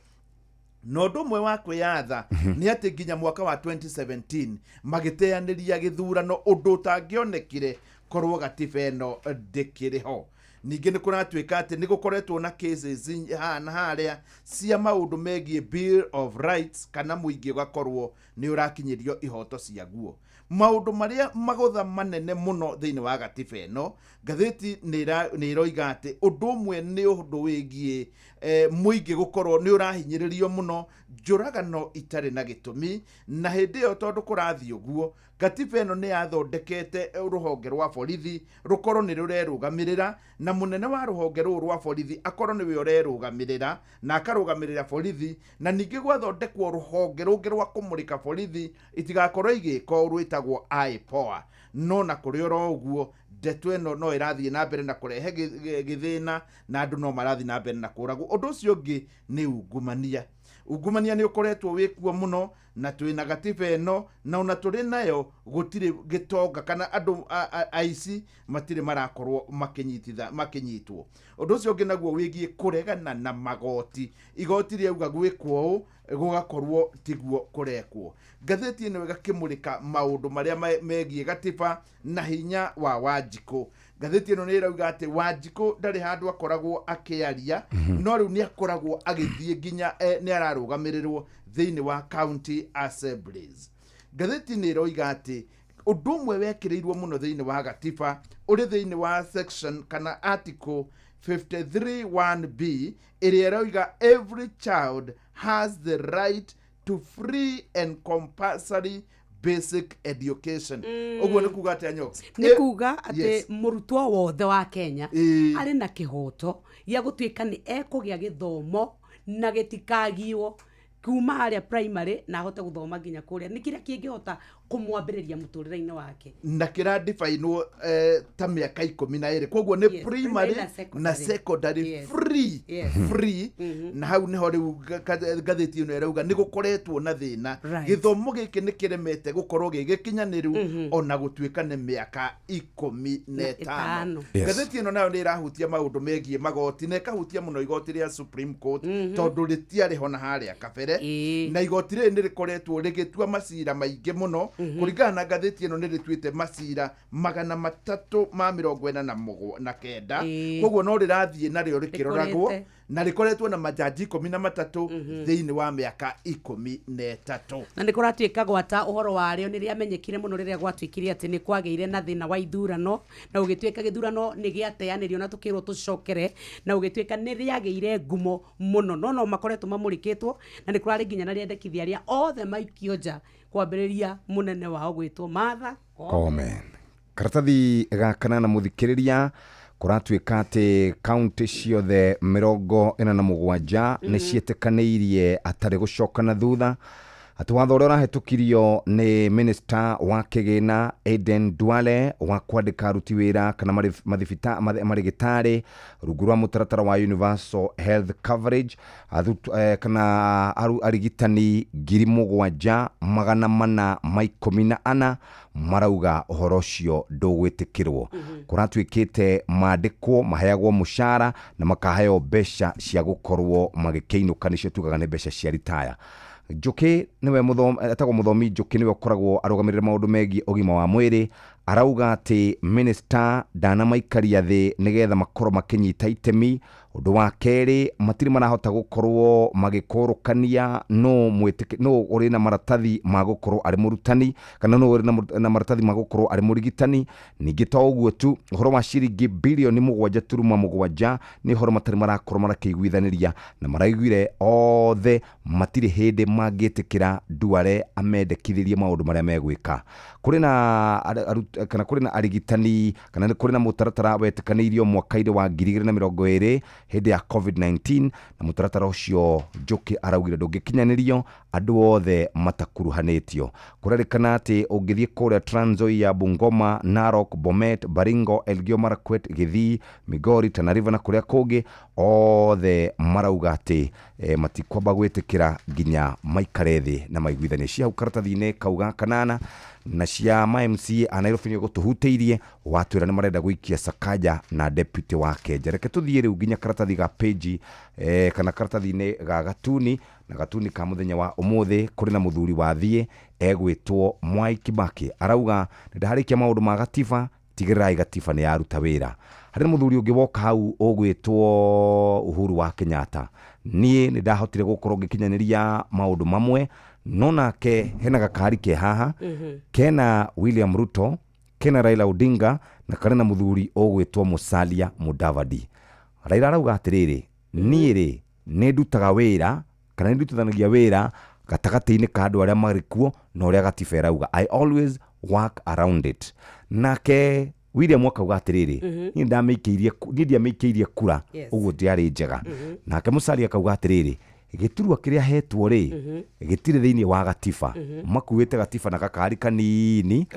[SPEAKER 11] Na ũndũ ũmwe wa kwĩyatha nĩ atĩ nginya mwaka wa 2017 magĩteanĩria gĩthurano, ũndũ ũtangĩonekire korwo gatiba ĩno ndĩkĩrĩ ho. Ningĩ nĩ kũratuĩka atĩ nĩ gũkoretwo na cases haha na harĩa cia maũndũ megiĩ Bill of Rights, kana mũingĩ ũgakorwo nĩ ũrakinyĩrio ihoto ciaguo. Maũndũ marĩa magotha manene mũno thĩinĩ wa gatiba ĩno, ngathĩti nĩ ĩroiga atĩ ũndũ ũmwe nĩ ũndũ wĩgiĩ mũingĩ gũkorwo nĩ ũrahinyĩrĩrio mũno, njũragano itarĩ na gĩtũmi. Na hĩndĩ ĩyo tondũ kũrathiĩ ũguo, gatiba ĩno nĩ yathondekete rũhonge rwa borithi rũkorwo nĩ rũrerũgamĩrĩra, na mũnene wa rũhonge rũrũ rwa borithi akorwo nĩwe ũrerũgamĩrĩra na akarũgamĩrĩra borithi. Na ningĩ gwathondekwo rũhonge rũngĩ rwa kũmũrĩka borithi itigakorwo igĩka ũũ, rwĩtagwo IPOA. No na kũrĩ oro ũguo, ndeto ĩno no ĩrathiĩ na mbere na kũrehe gĩthĩna, na andũ no marathiĩ na mbere na kũragwo. Ũndũ ũcio ũngĩ nĩ ungumania. Ungumania nĩ ũkoretwo wĩkuo mũno, na twĩna gatiba ĩno, na ona tũrĩ nayo gũtirĩ gĩtonga kana andũ aici matirĩ marakorwo makĩnyitwo. Ũndũ ũcio ũngĩ naguo wĩgiĩ kũregana na magoti. Igoti rĩauga gwĩkwo ũũ, gũgakorwo tiguo kũrekwo. Ngathĩti ĩno ĩgakĩmũrĩka maũndũ marĩa megiĩ gatiba na hinya wa Wanjikũ. Ngathĩti ĩno nĩ ĩrauga atĩ Wanjikũ ndarĩ handũ akoragwo akĩaria, no rĩu nĩ akoragwo agĩthiĩ nginya nĩ ararũgamĩrĩrwo thĩinĩ wa county assemblies. Ngathĩti nĩ ĩroiga atĩ ũndũ ũmwe wekĩrĩirwo mũno thĩinĩ wa gatiba ũrĩ thĩinĩ wa section kana article 53(1)(b ĩrĩa ĩroiga every child has the right to free and compulsory basic education. Ũguo nĩ kuga atĩa, Nyox?
[SPEAKER 19] Nĩ kuga atĩ mũrutwo wothe wa Kenya arĩ na kĩhoto gĩa gũtuĩka nĩ ekũgĩa gĩthomo na gĩtikagio kuma harĩa primary na ahote gũthoma nginya kũrĩa nĩ kĩrĩa kĩngĩhota kũmwambĩrĩria mũtũrĩre-inĩ wake.
[SPEAKER 11] Na kĩradifainwo ta mĩaka 12, koguo nĩ primary
[SPEAKER 19] na
[SPEAKER 11] na secondary free. Free. Na hau nĩho rĩu ngathĩti ĩno ĩrauga nĩ gũkoretwo na thĩna. Gĩthomo gĩkĩ nĩ kĩremete gũkorwo gĩ gĩkinyanĩru ona gũtuĩka nĩ mĩaka 15.
[SPEAKER 19] 5.
[SPEAKER 11] Ngathĩti ĩno nayo nĩ ĩrahutia maũndũ megiĩ magoti, na ĩkahutia mũno igoti rĩa Supreme Court, tondũ rĩtiarĩ ho na harĩa kabere. Na igoti rĩrĩ nĩ rĩkoretwo rĩgĩtua macira maingĩ mũno. Kũringana na ngathĩti ĩno, nĩ rĩtuĩte macira 349, koguo no rĩrathiĩ narĩo rĩkĩroragwo.
[SPEAKER 19] Rĩkũrĩte.
[SPEAKER 11] Na rĩkoretwo na majaji 13 thĩinĩ wa mĩaka 13.
[SPEAKER 19] Na nĩ kũratuĩka gwata ũhoro warĩo nĩ rĩamenyekire mũno rĩrĩa gwatuĩkire atĩ nĩ kwagĩire na thĩna wa ithurano, na gũgĩtuĩka gĩthurano nĩ gĩateanĩrio na tũkĩrwo tũcokere, na gũgĩtuĩka nĩ rĩagĩire ngumo mũno, no makoretwo mamũrĩkĩtwo, na nĩ kũrarĩ nginya na rĩendekithia arĩa othe maikio nja, kwambĩrĩria mũnene wao gwĩtwo Martha
[SPEAKER 18] Koome. Karatathi ga kanana, mũthikĩrĩria, kũratuĩka atĩ kaunti ciothe 47 nĩ ciĩtĩkanĩirie atarĩ gũcoka na thutha atĩ watho ũrĩa ũrahĩtũkirio nĩ minista wa kĩgĩna Aden Duale wa kwandĩka aruti wĩra kana marĩgĩtarĩ rungu rwa mũtaratara wa universal health coverage kana arigitani 7414 marauga ũhoro ũcio ndũgwĩtĩkĩrwo. Kũratuĩkĩte mandĩkwo maheagwo mũcara na makaheo mbeca cia gũkorwo magĩkĩinũka, nĩcio tugaga nĩ mbeca cia ritaya. Njũkĩ nĩwe etagwo mũthomi Njũkĩ, nĩwe ũkoragwo arũgamĩrĩre maũndũ megiĩ ũgima wa mwĩrĩ, arauga atĩ minista ndanamaikaria thĩ nĩgetha makorwo makĩnyita itemi. Ũndũ wa kerĩ, matirĩ marahota gũkorwo magĩkũrũkania nũ ũrĩ na maratathi ma gũkorwo arĩ mũrutani kana nũ ũrĩ na maratathi ma gũkorwo arĩ mũrigitani. Ningĩ to ũguo tu, ũhoro wa ciringi bilioni 7.7 nĩ ũhoro matarĩ marakorwo marakĩiguithanĩria, na maraiguire othe matirĩ hĩndĩ mangĩtĩkĩra Duale amendekithĩrie maũndũ marĩa megwĩka. Kũrĩ na kana kũrĩ na arigitani kana nĩ kũrĩ na mũtaratara wetĩkanĩirio mwaka-inĩ wa 2020. Hĩndĩ ya COVID-19 na mũtaratara ũcio, Njũkĩ araugire ndũngĩkinyanĩrio andũ othe matakuruhanĩtio. Kũrerĩkana atĩ ũngĩthiĩ kũrĩa Trans Nzoia, Bungoma, Narok, Bomet, Baringo, Elgeyo Marakwet, Gĩthii, Migori, Tana River na kũrĩa kũngĩ othe marauga atĩ matikwamba gwĩtĩkĩra nginya maikare thĩ na maiguithanie. Cia hau karatathi-inĩ kau ga kanana na cia ma MCA a Nairobi nĩ gũtũhutĩirie, watwĩra nĩ marenda gũikia Sakaja na deputy wake nja. Reke tũthiĩ rĩu nginya karatathi ga page kana karatathi-inĩ ga Gatuni, na Gatuni ka mũthenya wa ũmũthĩ kũrĩ na mũthuri wathiĩ egwĩtwo Mwai Kibaki, arauga nĩ ndaharĩkia maũndũ ma gatiba, tigĩrĩrai gatiba nĩ yaruta wĩra. Harĩ na mũthuri ũngĩ woka hau ũgwĩtwo Uhuru wa Kenyatta, niĩ nĩ ndahotire gũkorwo ngĩkinyanĩria maũndũ mamwe, no nake hena gakari ke haha kena William Ruto, kena Raila Odinga na karĩ na mũthuri ũgwĩtwo Musalia Mudavadi. Raila arauga atĩrĩrĩ, niĩ rĩ nĩ ndutaga wĩra kana nĩ ndutithanagia wĩra gatagatĩ-inĩ ka andũ arĩa marĩ kuo na ũrĩa gatiba ĩrauga, I always work around it. Nake William akauga atĩrĩrĩ, niĩ ndamĩikĩirie niĩ ndiamĩikĩirie kura, ũguo ndiarĩ njega. Nake Musalia akauga atĩrĩrĩ, gĩturwa kĩrĩa hetwo rĩ, gĩtirĩ thĩinĩ wa gatiba. Makuĩte gatiba na gakari kanini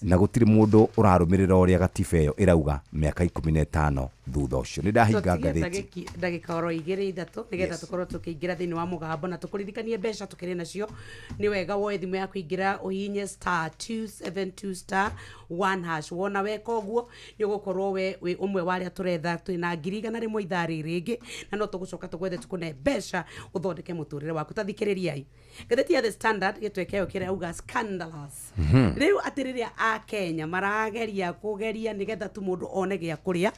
[SPEAKER 18] na gũtirĩ mũndũ ũrarũmĩrĩra ũrĩa gatiba ĩyo ĩrauga mĩaka 15 thutha ũcio. Nĩ ndahinga
[SPEAKER 19] Tũtige
[SPEAKER 18] ngathĩti.
[SPEAKER 19] Ndagĩka oro igĩrĩ ithatũ nĩgetha tũkorwo tũkĩingĩra thĩinĩ wa mũgambo na tũkũririkanie mbeca tũkĩrĩ nacio. Nĩ wega woe thimũ yaku, ingĩra ũhihinye *272*1#. Wona weka ũguo nĩ ũgũkorwo we wĩ ũmwe wa arĩa tũretha. Twĩna 100,000 ithaa rĩrĩ rĩngĩ na no tũgũcoka tũgwethe tũkũne mbeca ũthondeke mũtũrĩre waku. Ta thikĩrĩriai ngathĩti ya The Standard, gĩtwe kĩayo kĩrauga scandalous. Rĩu atĩ rĩrĩa akenya marageria kũgeria nĩgetha tu mũndũ one gĩa kũrĩa,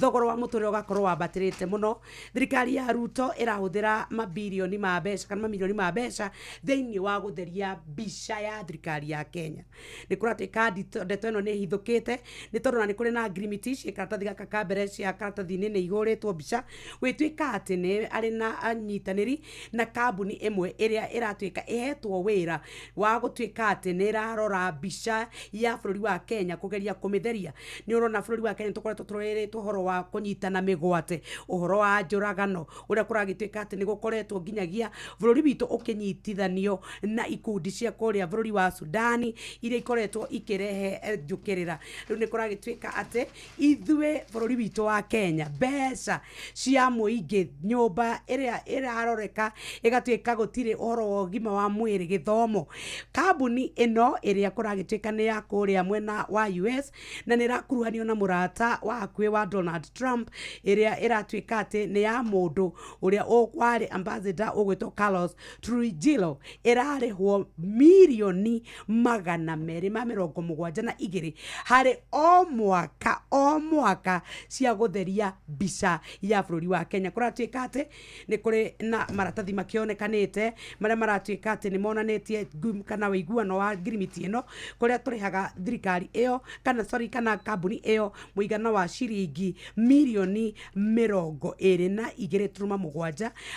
[SPEAKER 19] thogora wa mũtũrĩre ũgakorwo wambatĩrĩte mũno. Thirikari ya Ruto ĩrahũthĩra mabirioni ma mbeca kana mamirioni ma mbeca thĩinĩ wa gũtheria mbica ya thirikari ya Kenya. Nĩ kũratuĩka ndeto ĩno nĩ ĩhithũkĩte nĩ tondũ na nĩ kũrĩ na ngirimiti ciĩ karatathi gaka ka mbere cia karatathi-inĩ nĩ ihũrĩtwo mbica gwĩtuĩka atĩ nĩ arĩ na anyitanĩri na kambuni ĩmwe ĩrĩa ĩratuĩka ĩhetwo wĩra wa gũtuĩka atĩ nĩ ĩrarora mbica ya bũrũri wa Kenya kũgeria kũmĩtheria. Nĩ ũrona bũrũri wa Kenya tũkoretwo tũrorĩrĩtwo ũhoro wa kũnyitana mĩgwate, ũhoro wa njũragano, ũrĩa kũragĩtuĩka atĩ nĩ gũkoretwo nginyagia bũrũri witũ ũkĩnyitithanio na ikundi cia kũrĩa bũrũri wa Sudani iria ikoretwo ikĩrehe njũkĩrĩra. Rĩu nĩ kũragĩtuĩka atĩ ithuĩ bũrũri witũ wa Kenya, mbeca cia mũingĩ, nyũmba ĩrĩa ĩraroreka ĩgatuĩka gũtirĩ ũhoro wa ũgima wa mwĩrĩ, gĩthomo. Kambuni ĩno ĩrĩa kũragĩtuĩka nĩ ya kũrĩa mwena wa US na nĩ ĩrakuruhanio na mũrata wa hakuhĩ wa Donald Trump, ĩrĩa ĩratuĩka atĩ nĩ ya mũndũ ũrĩa warĩ ambassador ũgwĩtwo Carlos Trujillo, ĩrarĩhwo 272 million harĩ o mwaka o mwaka cia gũtheria mbica ya bũrũri wa Kenya. Kũratuĩka atĩ nĩ kũrĩ na maratathi makĩonekanĩte marĩa maratuĩka atĩ nĩ monanĩtie kana ũiguano wa ngirimiti ĩno, kũrĩa tũrĩhaga thirikari ĩyo kana sorry kana kambuni ĩyo mũigana wa ciringi 22.7 million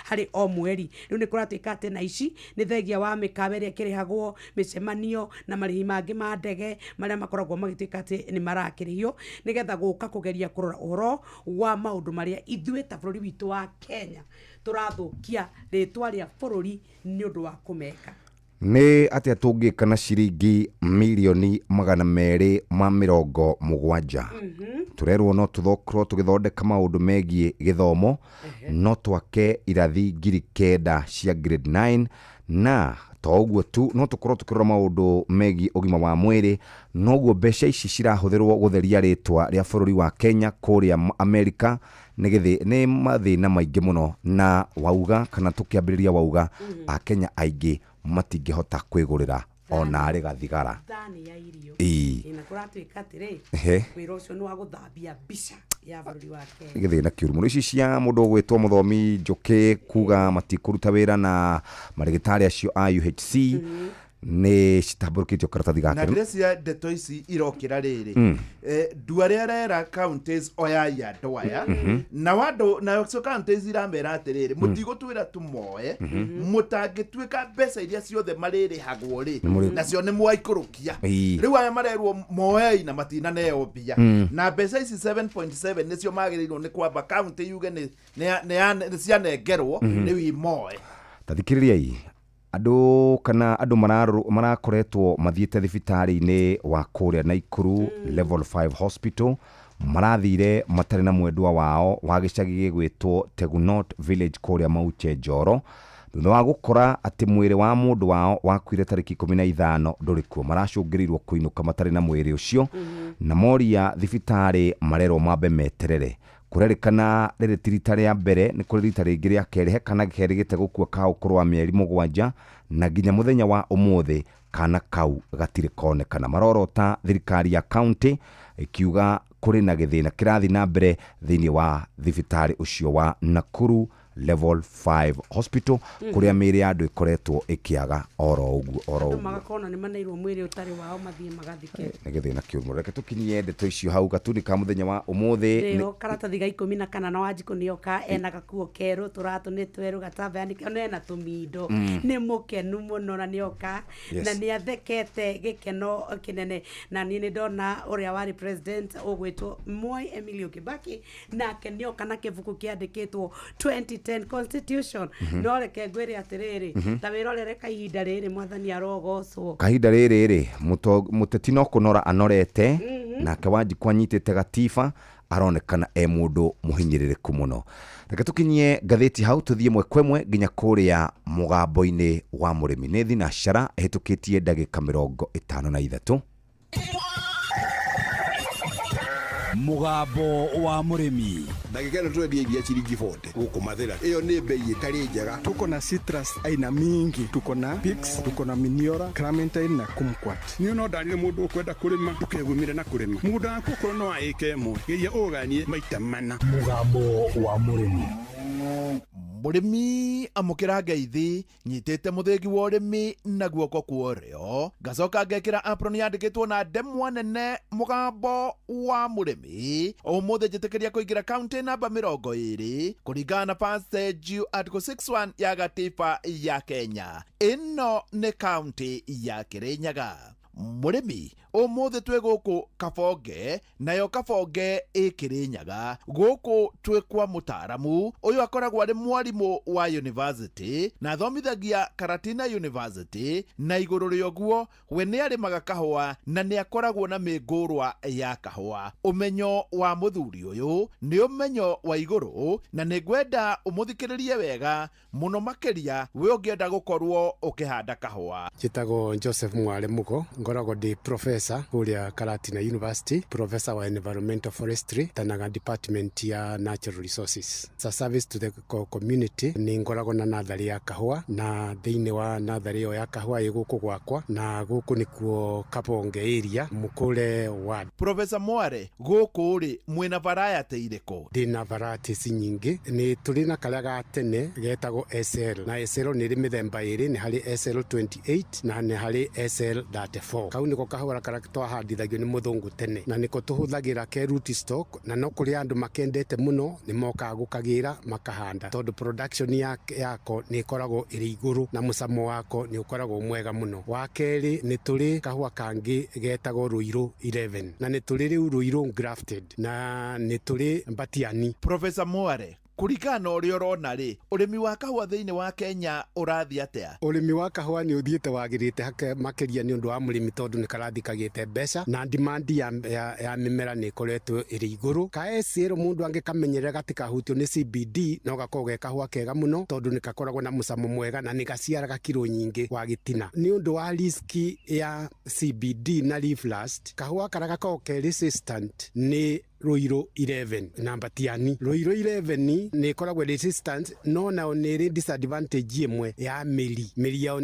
[SPEAKER 19] harĩ o mweri. Rĩu nĩ kũratuĩka atĩ na ici nĩ thengia wa mĩkawa ĩrĩa ĩkĩrĩhagwo, mĩcemanio na marĩhi mangĩ ma ndege marĩa makoragwo magĩtuĩka atĩ nĩ marakĩrĩhio nĩgetha gũka kũgeria kũrora ũhoro wa maũndũ marĩa ithuĩ ta bũrũri witũ wa Kenya tũrathũkia rĩtwa rĩa bũrũri nĩ ũndũ wa kũmeka.
[SPEAKER 18] Nĩ atĩa tũngĩka na ciringi 270 million? Tũrerwo no tũkorwo tũgĩthondeka maũndũ megiĩ gĩthomo, no twake irathi 9,000 cia grade 9, na to ũguo tu, no tũkorwo tũkĩrora maũndũ megiĩ ũgima wa mwĩrĩ. Noguo mbeca ici cirahũthĩrwo gũtheria rĩtwa rĩa bũrũri wa Kenya kũrĩa Amerika nĩ nĩ mathĩna maingĩ mũno. Na wauga kana tũkĩambĩrĩria wauga akenya aingĩ matingĩhota kwĩgũrĩra ona arĩ gathigara.
[SPEAKER 19] Thani ya irio. Na kũratuĩka atĩrĩ, wĩra ũcio nĩ wa gũthambia mbica ya bũrũri wa Kenya.
[SPEAKER 18] Gĩthĩna kĩũru mũno. Ici cia mũndũ ũgwĩtwo mũthomi Njũkĩ kuga matikũruta wĩra na marĩgĩtarĩ acio a UHC. Nĩ citambũrũkĩtio karatathi
[SPEAKER 11] Na
[SPEAKER 18] gake.
[SPEAKER 11] Ndĩreciria ndeto ici irokĩra rĩrĩ, ndu arĩa arera counties oyai andũ aya, na wandũ nacio counties iramera atĩrĩrĩ, mũtigũtwĩra tũmoe, mũtangĩtuĩka mbeca iria ciothe marĩrĩhagwo rĩ, nacio nĩ mwaikũrũkia. Rĩu aya marerwo moei na matinaneo mbia, na mbeca ici 7.7 nĩcio magĩrĩirwo nĩ kwamba county yuge nĩ cianengerwo, rĩu imoe.
[SPEAKER 18] Ta thikĩrĩriai andũ kana andũ marakoretwo mathiĩte thibitarĩ-inĩ wa kũrĩa Naikuru Level 5 Hospital, marathire matarĩ na mwendwa wao wa gĩcagi gĩgwĩtwo Tegunot Village kũrĩa Mauche Njoro, thutha wa gũkora atĩ mwĩrĩ wa mũndũ wao wakuire tarĩki 15 ndũrĩ kuo. Maracũngĩrĩirwo kũinũka matarĩ na mwĩrĩ ũcio, na moria thibitarĩ marerwo mambe meterere. Kũrerĩkana rĩrĩ ti rita rĩa mbere, nĩ kũrĩ rita rĩngĩ rĩa kerĩ he kana kerĩgĩte gũkua ka ũkũrũ wa mĩeri 7, na nginya mũthenya wa ũmũthĩ kana kau gatirĩ konekana. Marorota thirikari ya county ĩkiuga kũrĩ na gĩthĩna kĩrathiĩ na mbere thĩinĩ wa thibitarĩ ũcio wa Nakuru Level 5 Hospital, kũrĩa mĩĩrĩ ya andũ ĩkoretwo ĩkĩaga oro ũguo oro
[SPEAKER 19] Andũ
[SPEAKER 18] ũguo.
[SPEAKER 19] Magakorwo na nĩ maneirwo mwĩrĩ ũtarĩ wao mathiĩ magathike.
[SPEAKER 18] Nĩ gĩthĩna kĩũru mũno. Reke tũkinyie ndeto icio hau gatuni ka mũthenya wa ũmũthĩ.
[SPEAKER 19] Nĩho karatathi ga 14 na Wanjikũ nĩoka ena gakuo kerũ, tũratũ nĩ twerũ, gatambaya nĩkĩo na ena tũmindo. Nĩ mũkenu mũno na nĩoka, na nĩ athekete gĩkeno kĩnene. Na niĩ nĩ ndona ũrĩa warĩ president ũgwĩtwo Moi Emilio Kibaki, nake nĩoka na kĩbuku kĩandĩkĩtwo 2010 constitution. No reke ngwĩre atĩrĩrĩ, ta wĩrorere kahinda rĩrĩ, mwathani arogocwo.
[SPEAKER 18] Kahinda rĩrĩ rĩ mũteti no kũnora anorete, nake Wanjikũ anyitĩte gatiba, aronekana e mũndũ mũhinyĩrĩrĩku mũno. Reke tũkinyie ngathĩti hau, tũthiĩ ĩmwe kwa ĩmwe nginya kũrĩa mũgambo-inĩ wa mũrĩmi. Nĩ thinacara ĩhĩtũkĩtie ndagĩka 53.
[SPEAKER 10] Mũgambo wa mũrĩmi.
[SPEAKER 16] Ndagĩka ĩno tũrendia iria ciringi 40 gũkũ Mathĩra, ĩyo nĩ bei ĩtarĩ njega.
[SPEAKER 3] Tuko na citrus aina mingi, tuko na Pix, tuko na Miniora, Clementine na Kumquat.
[SPEAKER 22] Niĩ no ndarire mũndũ ũkwenda kũrĩma ndũkegumire na kũrĩma mũgũnda waku, okorwo no wa ĩka ĩmwe, geria ũganie maita mana.
[SPEAKER 8] Mũgambo wa mũrĩmi.
[SPEAKER 11] Mũrĩmi, amũkĩra ngeithi. Nyitĩte mũthĩgi wa ũrĩmi na guoko kwa ũrĩo, ngacoka ngekĩra apron yandĩkĩtwo na ndemwa nene mũgambo wa mũrĩmi. Ũmũthĩ njĩtĩkĩria kũingĩra kaunti namba 20 kũringana na passage article 61 ya gatiba ya Kenya. Ĩno nĩ kaunti ya Kĩrĩnyaga. Mũrĩmi, ũmũthĩ twĩ gũkũ Kabonge, nayo Kabonge ĩ Kĩrĩnyaga. Gũkũ twĩ kwa mũtaaramu ũyũ, akoragwo arĩ mwarimũ wa university na athomithagia Karatina University, na igũrũ rĩa ũguo we nĩ arĩmaga kahũa na nĩ akoragwo na mĩngũrwa ya kahũa. Ũmenyo wa mũthuri ũyũ nĩ ũmenyo wa igũrũ, na nĩ ngwenda ũmũthikĩrĩrie wega mũno makĩria we ũngĩenda gũkorwo ũkĩhanda kahũa.
[SPEAKER 23] Njĩtagwo Joseph Mwale Mugo, ngoragwo ndĩ professor kũrĩa Karatina University, professor wa environmental forestry, tanaga department ya natural resources. As a service to the community, nĩ ngoragwo na natharĩ ya kahũa, na thĩinĩ wa natharĩ ĩyo ya kahũa ĩ gũkũ gwakwa, na gũkũ nĩkuo Kabonge area, Mukure ward.
[SPEAKER 11] Professor Mware, gũkũ rĩ mwĩna variety irĩkũ?
[SPEAKER 23] Ndĩna varieties nyingĩ. Nĩ tũrĩ na karĩa ga tene getagwo SL, na SL nĩ ĩrĩ mĩthemba ĩrĩ, nĩ harĩ SL 28 na nĩ harĩ SL 34. Kau nĩko kahũa karĩa twahandithagio nĩ mũthũngũ tene, na nĩko tũhũthagĩra ke root stock, na no kũrĩ andũ makendete mũno, nĩ mokaga gũkagĩra makahanda, tondũ production yako nĩ ĩkoragwo ĩrĩ igũrũ na mũcamo wako nĩ ũkoragwo mwega mũno. Wa kerĩ, nĩ tũrĩ kahũa kangĩ getagwo Rũirũ 11, na nĩ tũrĩ rĩu Rũirũ grafted, na nĩ tũrĩ Mbatiani.
[SPEAKER 11] Professor Mware, kũringana na ũrĩa ũrona rĩ, ũrĩmi wa kahũa thĩinĩ wa Kenya ũrathiĩ atĩa?
[SPEAKER 23] Ũrĩmi wa kahũa nĩ ũthiĩte wagĩrĩte hake makĩria nĩ ũndũ wa mũrĩmi, tondũ nĩ karathiĩ kagĩte mbeca na demand ya mĩmera nĩ ĩkoretwo ĩrĩ igũrũ. Ka SL mũndũ angĩkamenyerera gatikahutio nĩ CBD, no gakorwo ge kahũa kega mũno, tondũ nĩ gakoragwo na mũcamo mwega na nĩ gaciaraga kiro nyingĩ wa gĩtina. Nĩ ũndũ wa risk ya CBD na leaf rust, kahũa karĩa gakoragwo ke resistant nĩ Rũirũ 11 na Mbatiani. Rũirũ 11 nĩ ĩkoragwo resistant, no nayo nĩ ĩrĩ disadvantage ĩmwe ya mĩri yao.